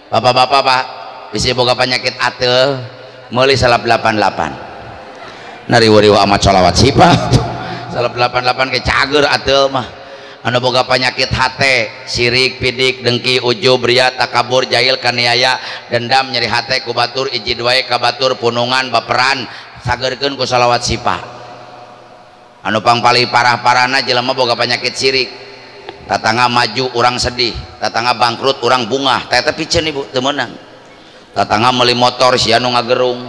A: Bapak-bapak Pak, bisi boga penyakit ateul meuli salap 88. Nariweuh amat sholawat sipa. Salap 88 ke cager ateul mah. Anu boga penyakit hate, sirik, pidik, dengki, ujub, ria, takabur, jahil, kaniaya, dendam, nyeri hate, kubatur, ijid wae, kabatur, punungan, baperan, sagerkeun ku sholawat sipa. Anu pangpali parah-parahna jelema boga penyakit sirik. Tatangga maju urang sedih, tatangga bangkrut urang bungah. Teh teh piceun ibu teu meunang. Tatangga meuli motor sia nu ngagerung.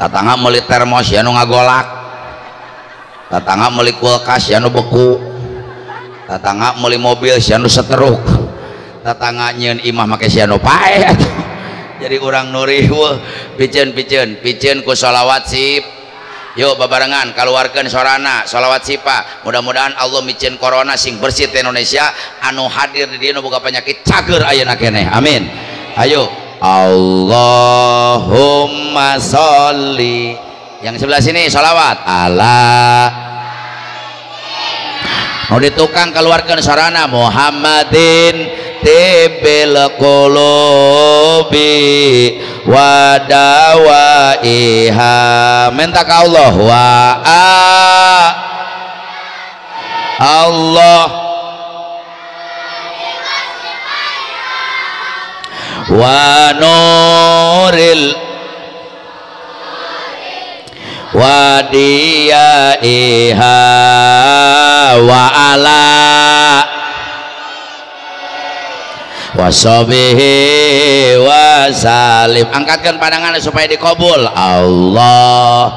A: Tatangga meuli termos sia nu ngagolak. Tatangga meuli kulkas sia nu beku. Tatangga meuli mobil sia nu seteruk. Tatangga nyieun imah make sia nu paeh. Jadi urang nu riweuh piceun-piceun, piceun ku sholawat sip. Yuk babarengan kaluarkeun sorana sholawat sipa. Mudah-mudahan Allah miceun corona sing bersih di Indonesia, anu hadir di dieu nu boga penyakit cager ayeuna keneh. Amin. Ayo Allahumma sholli. Yang sebelah sini sholawat ala. Mau di tukang keluarkan sarana Muhammadin tibil qulubi wa dawaiha. Minta ke Allah wa Allah wa nuril wa diyaiha wa ala wasobihi wa salim. Angkatkan pandangan supaya dikabul. Allah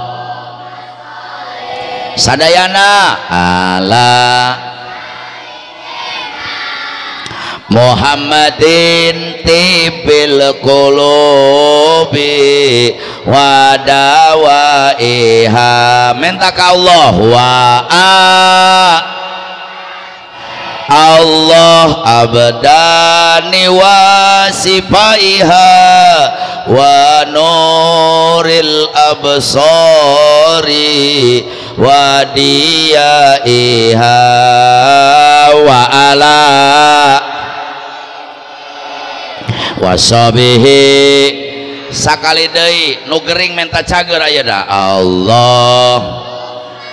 A: sadayana ala Muhammadin tibil qulubi wa dawaiha. Minta ke Allah wa Allah abdani wa sifaiha wa nuril absari wa diyaiha wa ala wasabihi. Sakali deui nu gering minta cager ayeuna Allah,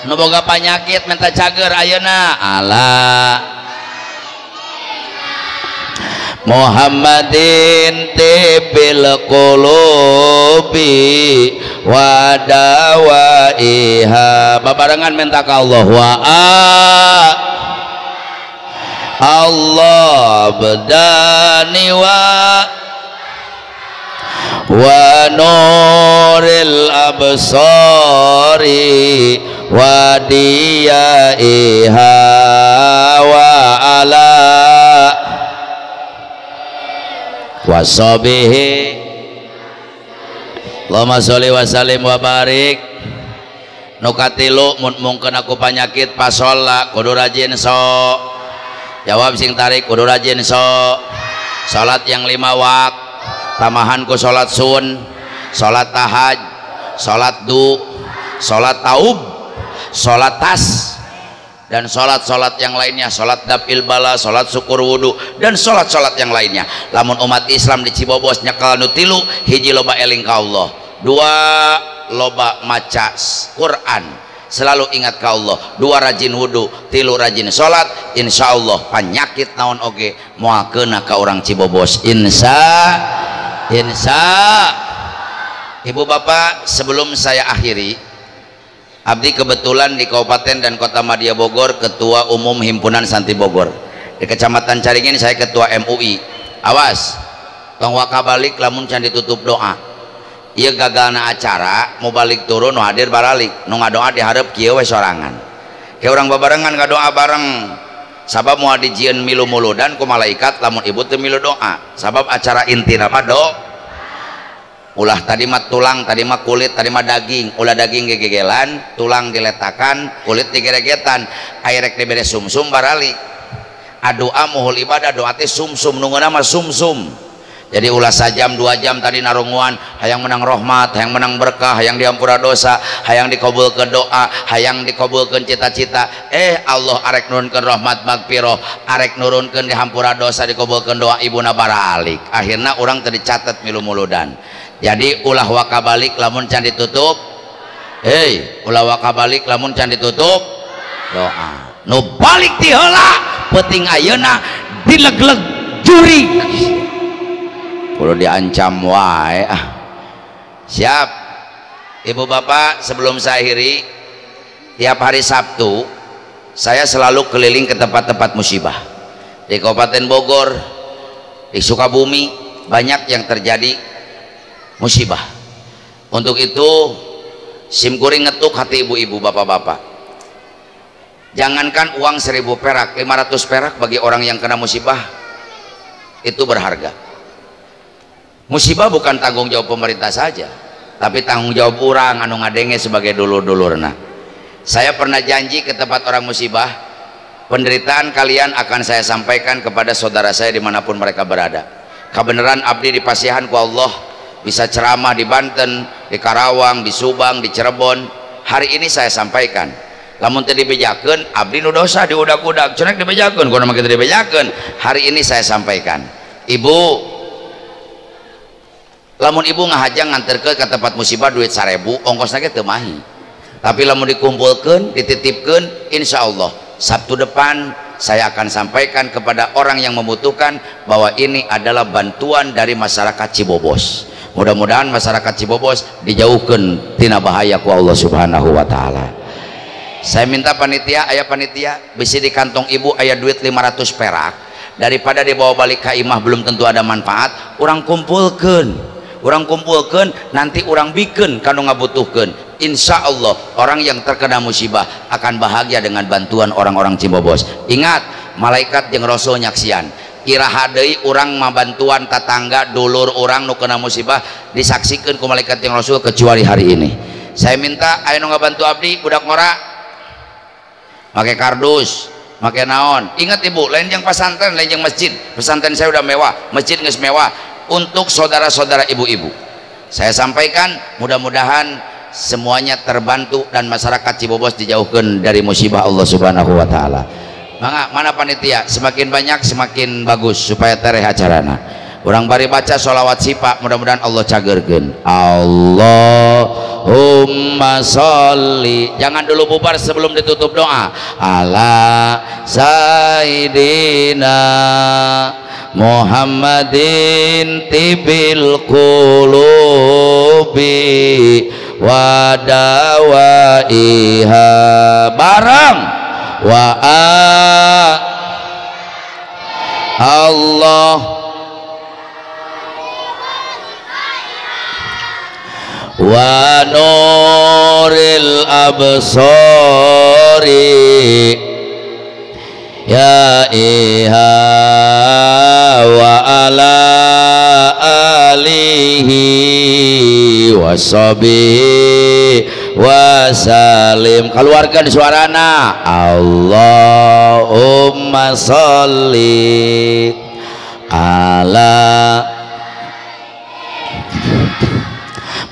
A: nu boga panyakit minta cager ayeuna ala Muhammadin tibil qulubi wa dawaiha. Babarengan minta ka Allah wa Allah bedani wa nuril absari wa diyaiha wa ala wasobihi. Allahumma sholli wa sallim wa barik. Nu katilu mun mungkeun aku panyakit pasola kudu rajin so. Jawab sing tarik kudu rajin so. Salat yang 5 wak, tamahan ku salat sun, salat tahaj, salat du, salat taub, salat tas, dan salat-salat yang lainnya, salat daf'il bala, salat syukur wudu, dan salat-salat yang lainnya. Lamun umat Islam di Cibobos nyekel nu tilu, hiji loba eling ka Allah, dua loba maca Quran, selalu ingat ka Allah, dua rajin wudu, tilu rajin salat, insyaallah penyakit naon oge moal keuna ka urang Cibobos. Insya Ibu bapak, sebelum saya akhiri, abdi kebetulan di Kabupaten dan Kota Madya Bogor Ketua Umum Himpunan Santri Bogor. Di Kecamatan Caringin saya Ketua MUI. Awas, tong waka balik lamun can ditutup doa. Ieu gagalna acara, mau balik turun nu hadir baralik, nu ngadoa dihareup kieu we sorangan. Ke urang babarengan ngadoa bareng. Sabab moal dijieun milu muludan ku malaikat lamun ibu teu milu doa. Sabab acara intina mah doa. Ulah tadi mah tulang, tadi mah kulit, tadi mah daging. Ulah daging gegegelan, tulang diletakan, kulit digeregetan, airek dibere sumsum baralik. Adoa muhul ibadah, doa teh sumsum, nungguna mah sumsum. Jadi ulah sajam 2 jam tadi narunguan, hayang menang rahmat, hayang menang berkah, hayang diampura dosa, hayang dikabulkeun doa, hayang dikabulkeun cita-cita. Allah arek nurunkeun rahmat magfirah, arek nurunkeun dihampura dosa, dikabulkeun doa ibuna baralik. Akhirna urang teu dicatet milu muludan. Jadi ulah waka balik lamun can ditutup. Hei, ulah waka balik lamun can ditutup doa. Nu balik ti heula peuting ayeuna dilegleg juri. Kudu diancam wae ah. Siap. Ibu bapak, sebelum saya akhiri, tiap hari Sabtu saya selalu keliling ke tempat-tempat musibah. Di Kabupaten Bogor, di Sukabumi banyak yang terjadi musibah. Untuk itu simkuring ngetuk hati ibu-ibu, bapak-bapak. Jangankan uang 1000 perak, 500 perak bagi orang yang kena musibah itu berharga. Musibah bukan tanggung jawab pemerintah saja, tapi tanggung jawab orang anu ngadenge sebagai dulur-dulurna. Saya pernah janji ke tempat orang musibah, penderitaan kalian akan saya sampaikan kepada saudara saya dimanapun mereka berada. Kebenaran abdi di pasihan ku Allah, bisa ceramah di Banten, di Karawang, di Subang, di Cirebon. Hari ini saya sampaikan. Lamun teu dibejakeun, abdi nu dosa diudak-udak, cenah dibejakeun, kunaon mah kitu dibejakeun. Hari ini saya sampaikan. Ibu, lamun ibu ngahajang nganterkeun ka tempat musibah duit 1000, ongkosna ge teu mahi. Tapi lamun dikumpulkeun, dititipkeun, insyaallah Sabtu depan saya akan sampaikan kepada orang yang membutuhkan bahwa ini adalah bantuan dari masyarakat Cibobos. Mudah-mudahan masyarakat Cibobos dijauhkan tina bahaya ku Allah Subhanahu wa taala. Saya minta panitia, aya panitia, bisi di kantong ibu aya duit 500 perak, daripada dibawa balik ka imah belum tentu ada manfaat, urang kumpulkeun. Urang kumpulkeun, nanti urang bikeun kanu ngabutuhkeun. Insya Allah orang yang terkena musibah akan bahagia dengan bantuan orang-orang Cibobos. Ingat, malaikat jeung rasul nyaksian. Iraha deui urang mabantuan tatangga dulur urang nu kena musibah disaksikeun ku malaikat jeung rasul kecuali hari ini. Saya minta aya nu ngabantu abdi budak ngora make kardus, make naon. Ingat ibu, lain jeung pesantren, lain jeung masjid. Pesantren saya udah mewah, masjid geus mewah. Untuk saudara-saudara ibu-ibu, saya sampaikan mudah-mudahan semuanya terbantu dan masyarakat Cibobos dijauhkan dari musibah Allah Subhanahu wa taala. Mangga, mana panitia? Semakin banyak semakin bagus supaya tereh acarana. Urang bari baca sholawat sipa, mudah-mudahan Allah cagerkeun. Allahumma sholli. Jangan dulu bubar sebelum ditutup doa. Ala sayyidina Muhammadin tibil qulubi wa dawaiha bareng wa Allah wa nuril absari ya iha wa ala alihi wa sahbihi wa salim. Keluarkan suarana. Allahumma sholli ala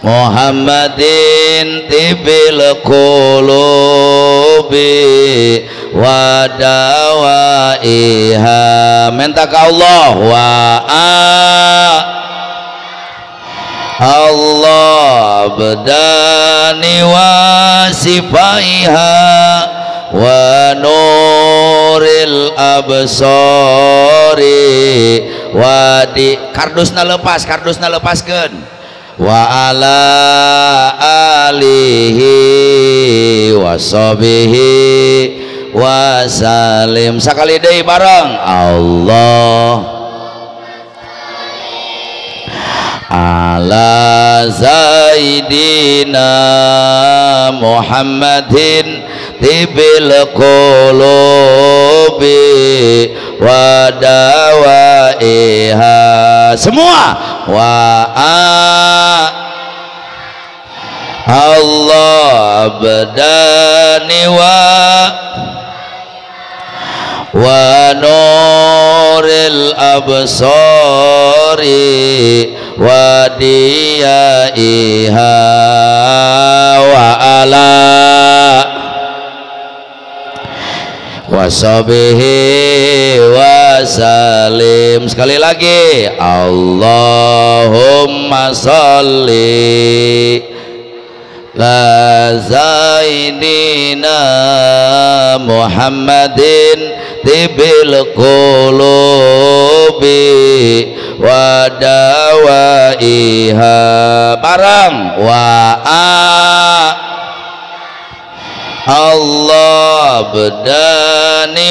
A: Muhammadin tibil qulubi wa dawaiha. Minta ke Allah wa Allah bedani wa sifaiha wa nuril absari wa di kardusna lepas, kardusna lepaskeun wa ala alihi wa sahbihi wa salim. Sakali deui bareng. Allah ala Sayyidina Muhammadin tibil qulubi wa dawaiha. Semua wa Allah abdani wa nuril absari wa diyaiha wa ala wa sahbihi wa salim. Sekali lagi. Allahumma sholli la Sayyidina Muhammadin tibil qulubi wa dawaiha. Bareng wa Allah bedani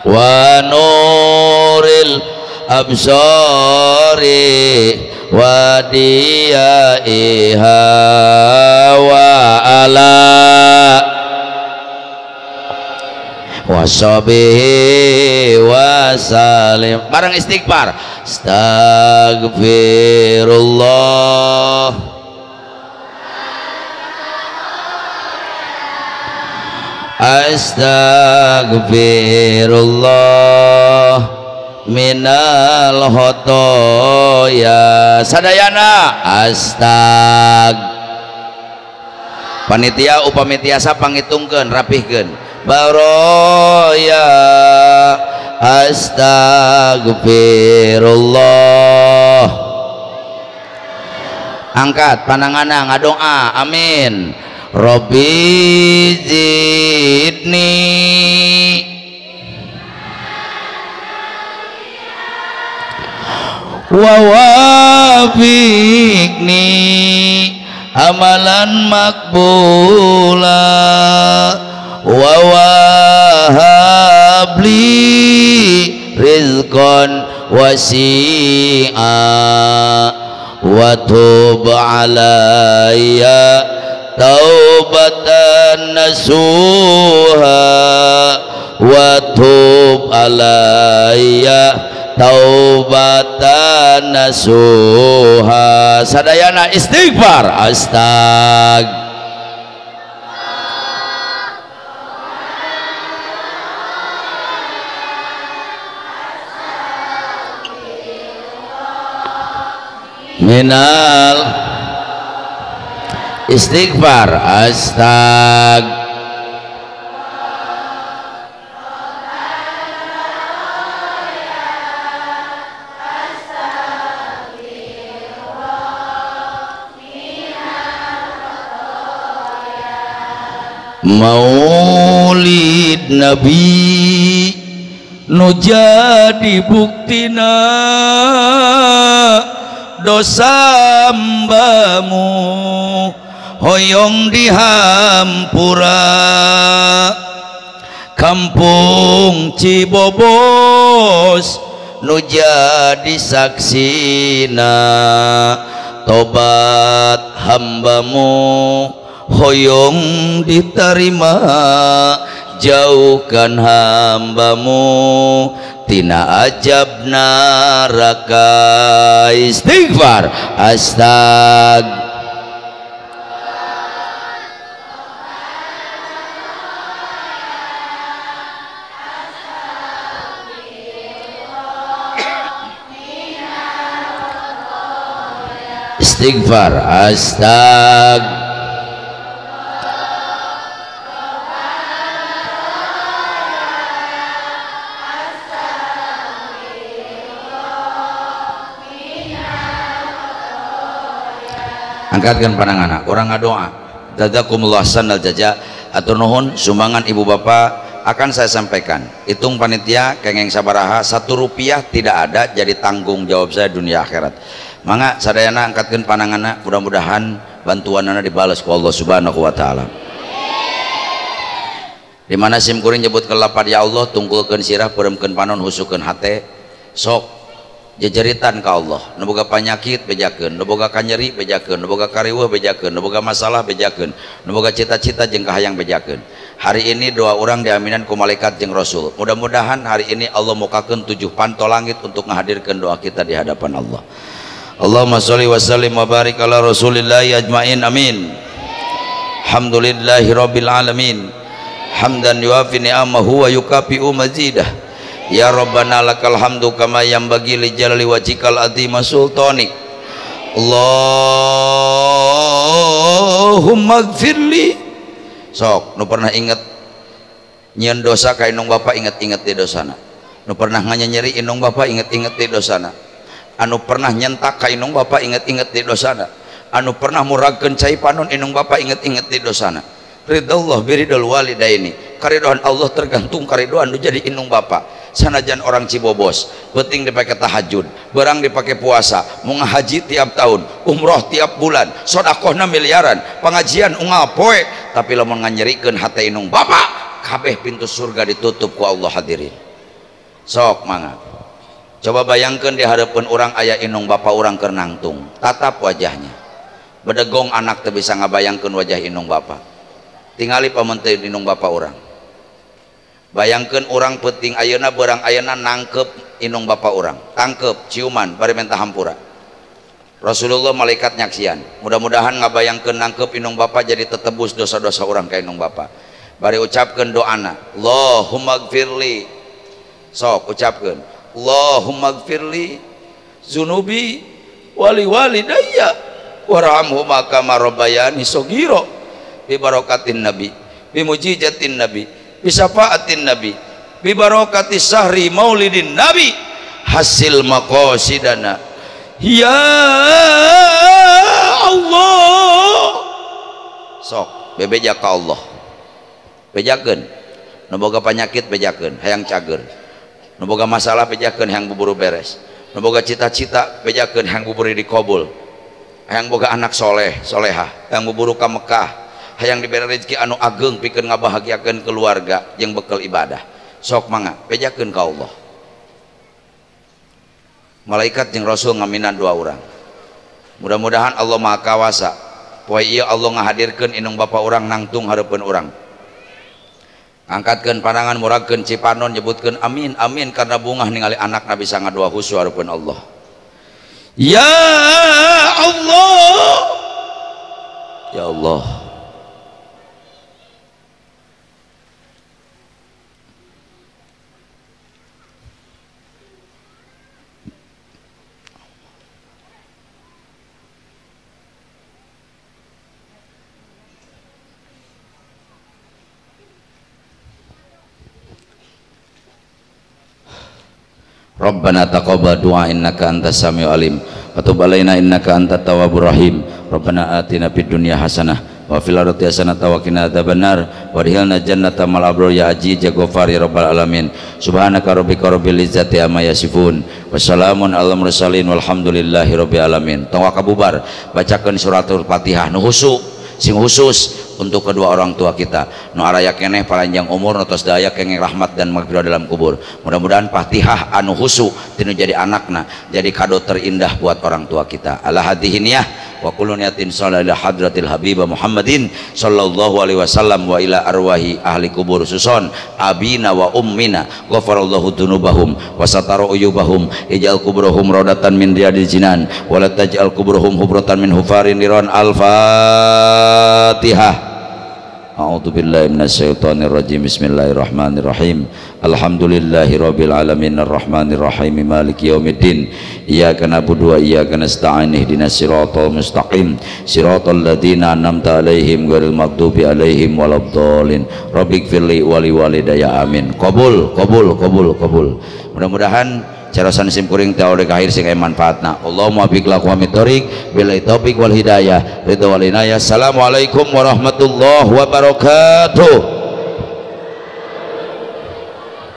A: wa nuril absari wa diyaiha wa ala wa sahbihi wa salim. Bareng istighfar. Astagfirullah astagfirullah minal khotoya. Sadayana astag. Panitia upami tiasa pangitungkeun rapihkeun. Baroya astagfirullah. Angkat panangana ngadoa amin. Robbi zidni wa wafiqni amalan makbula wa wahabli rizqan wasi'a wa tub alayya taubatan nasuha wa tub alayya taubatan nasuha. Sadayana istighfar. Astag. Minal istighfar. Astag. Maulid Nabi nu jadi buktina dosa hambamu hoyong dihampura. Kampung Cibobos nu jadi saksina. Tobat hambamu hoyong diterima, jauhkan hambamu tina ajab neraka. Istighfar astag. Istighfar astag. Angkatkan pandangan orang ngadoa. Jazakumullah sanal jaja. Atur nuhun sumbangan ibu bapak akan saya sampaikan. Hitung panitia kengeng sabaraha, 1 rupiah tidak ada jadi tanggung jawab saya dunia akhirat. Mangga sadayana angkatkeun pandanganna, mudah-mudahan bantuanana dibalas ku Allah Subhanahu wa taala. Di mana sim kuring nyebut ke lapad ya Allah, tungkulkeun sirah, peureumkeun panon, husukeun hate, sok jejeritan ka Allah. Nu boga panyakit bejakeun, nu boga kanyeri bejakeun, nu boga kariweuh bejakeun, nu boga masalah bejakeun, nu boga cita-cita jeung kahayang bejakeun. Hari ini doa orang diaminan ku malaikat jeung rasul. Mudah-mudahan hari ini Allah mukakeun 7 panto langit untuk menghadirkan doa kita di hadapan Allah. Allahumma sholli wa sallim wa barik ala rasulillahi ajmain, amin. Alhamdulillahi rabbil alamin, hamdan yuafi ni'amahu wa yukafi'u mazidah. Ya Rabbana lakal hamdu kama yanbaghi li jalali wajhikal azim sultanik. Allahumma gfirli. Sok nu pernah inget nyieun dosa ka indung bapa, inget-inget di dosana. Nu pernah nganyeri indung bapa, inget-inget di dosana. Anu pernah nyentak ka indung bapa, inget-inget di dosana. Anu pernah muragkeun cai panon indung bapa, inget-inget di dosana. Ridallah biridal walidaini. Karidoan Allah tergantung karidoan nu jadi indung bapa. Sanajan orang Cibobos, penting dipakai tahajud, berang dipakai puasa, mau ngahaji tiap tahun, umroh tiap bulan, sodakohna miliaran, pengajian unggal poe, tapi lamun nganyerikeun hate indung bapa, kabeh pintu surga ditutup ku Allah hadirin. Sok mangga. Coba bayangkan di hadapan orang ayah indung bapa orang keur nangtung, tatap wajahnya. Bedegong anak teu bisa ngabayangkeun wajah indung bapa. Tingali pamente indung bapa orang. Bayangkan orang penting ayeuna berang ayeuna nangkep indung bapa orang, tangkep ciuman bari minta hampura. Rasulullah malaikat nyaksian. Mudah-mudahan ngabayangkeun nangkep indung bapa jadi tetebus dosa-dosa orang ka indung bapa. Bari ucapkeun doana, Allahumma gfirli. Sok ucapkeun, Allahumma gfirli zunubi wali walidayya warhamhuma kama rabbayani shaghira bi barakatin nabi bi mujizatin nabi bi syafaatin nabi bi barakati sahri maulidin nabi hasil maqasidana ya Allah. Sok bebeja ka Allah, bejakeun nu boga panyakit, bejakeun hayang cager, nu boga masalah bejakeun hayang buburu beres, nu boga cita-cita bejakeun hayang buburu dikabul, hayang boga anak soleh solehah, hayang buburu ka Mekah, hayang diberi rezeki anu ageng pikeun ngabahagiakeun keluarga jeung bekel ibadah. Sok mangga bejakeun ka Allah. Malaikat jeung rasul ngaminan dua orang. Mudah-mudahan Allah Maha Kawasa poe ieu Allah ngahadirkeun indung bapa urang nangtung hareupeun urang. Angkatkeun pandangan muragkeun cipanon nyebutkeun amin amin karena bungah ningali anakna bisa ngadua khusyuk hareupeun Allah. Ya Allah, ya Allah. Rabbana taqabbal du'a innaka antas samiul alim wa tub alaina innaka antat tawwabur rahim. Rabbana atina fid dunya hasanah wa fil akhirati hasanah wa qina adzabannar wa adkhilna jannata mal abrar ya aziz ya ghaffar ya rabbal alamin. Subhanaka rabbika rabbil izzati amma yasifun wa salamun alal mursalin walhamdulillahi rabbil alamin. Tong kabubar bacakeun suratul Fatihah nu khusyuk. sing khusus untuk kedua orang tua kita. Nu araya keneh paranjang umur, nu tos daya kenging rahmat dan maghfirah dalam kubur. Mudah-mudahan Fatihah anu khusu tinu jadi anakna, jadi kado terindah buat orang tua kita. Ala hadhihi niyah wa kullu niyatin shallallahu ila hadratil habibah Muhammadin sallallahu alaihi wasallam wa ila arwahi ahli kubur suson abina wa ummina ghafarallahu dzunubahum wa satara uyubahum ij'al kuburahum raudatan min riyadil jinan wa la taj'al kuburahum hubratan min hufarin niran. Al-Fatihah. A'udzu billahi minasyaitonir rajim. Bismillahirrahmanirrahim. Alhamdulillahi rabbil alamin arrahmanir rahim maliki yaumiddin. Iyyaka na'budu wa iyyaka nasta'in ihdinas siratal mustaqim siratal ladzina an'amta 'alaihim ghairil maghdubi 'alaihim waladdallin. Rabbighfirli wa liwalidayya amin. Qabul qabul qabul qabul. Mudah-mudahan carasan sim kuring teh oleh kahir sing manfaatna. Allahumma bik laqwamit thoriq billahi taufik wal hidayah ridha wal inayah. Assalamualaikum warahmatullahi wabarakatuh.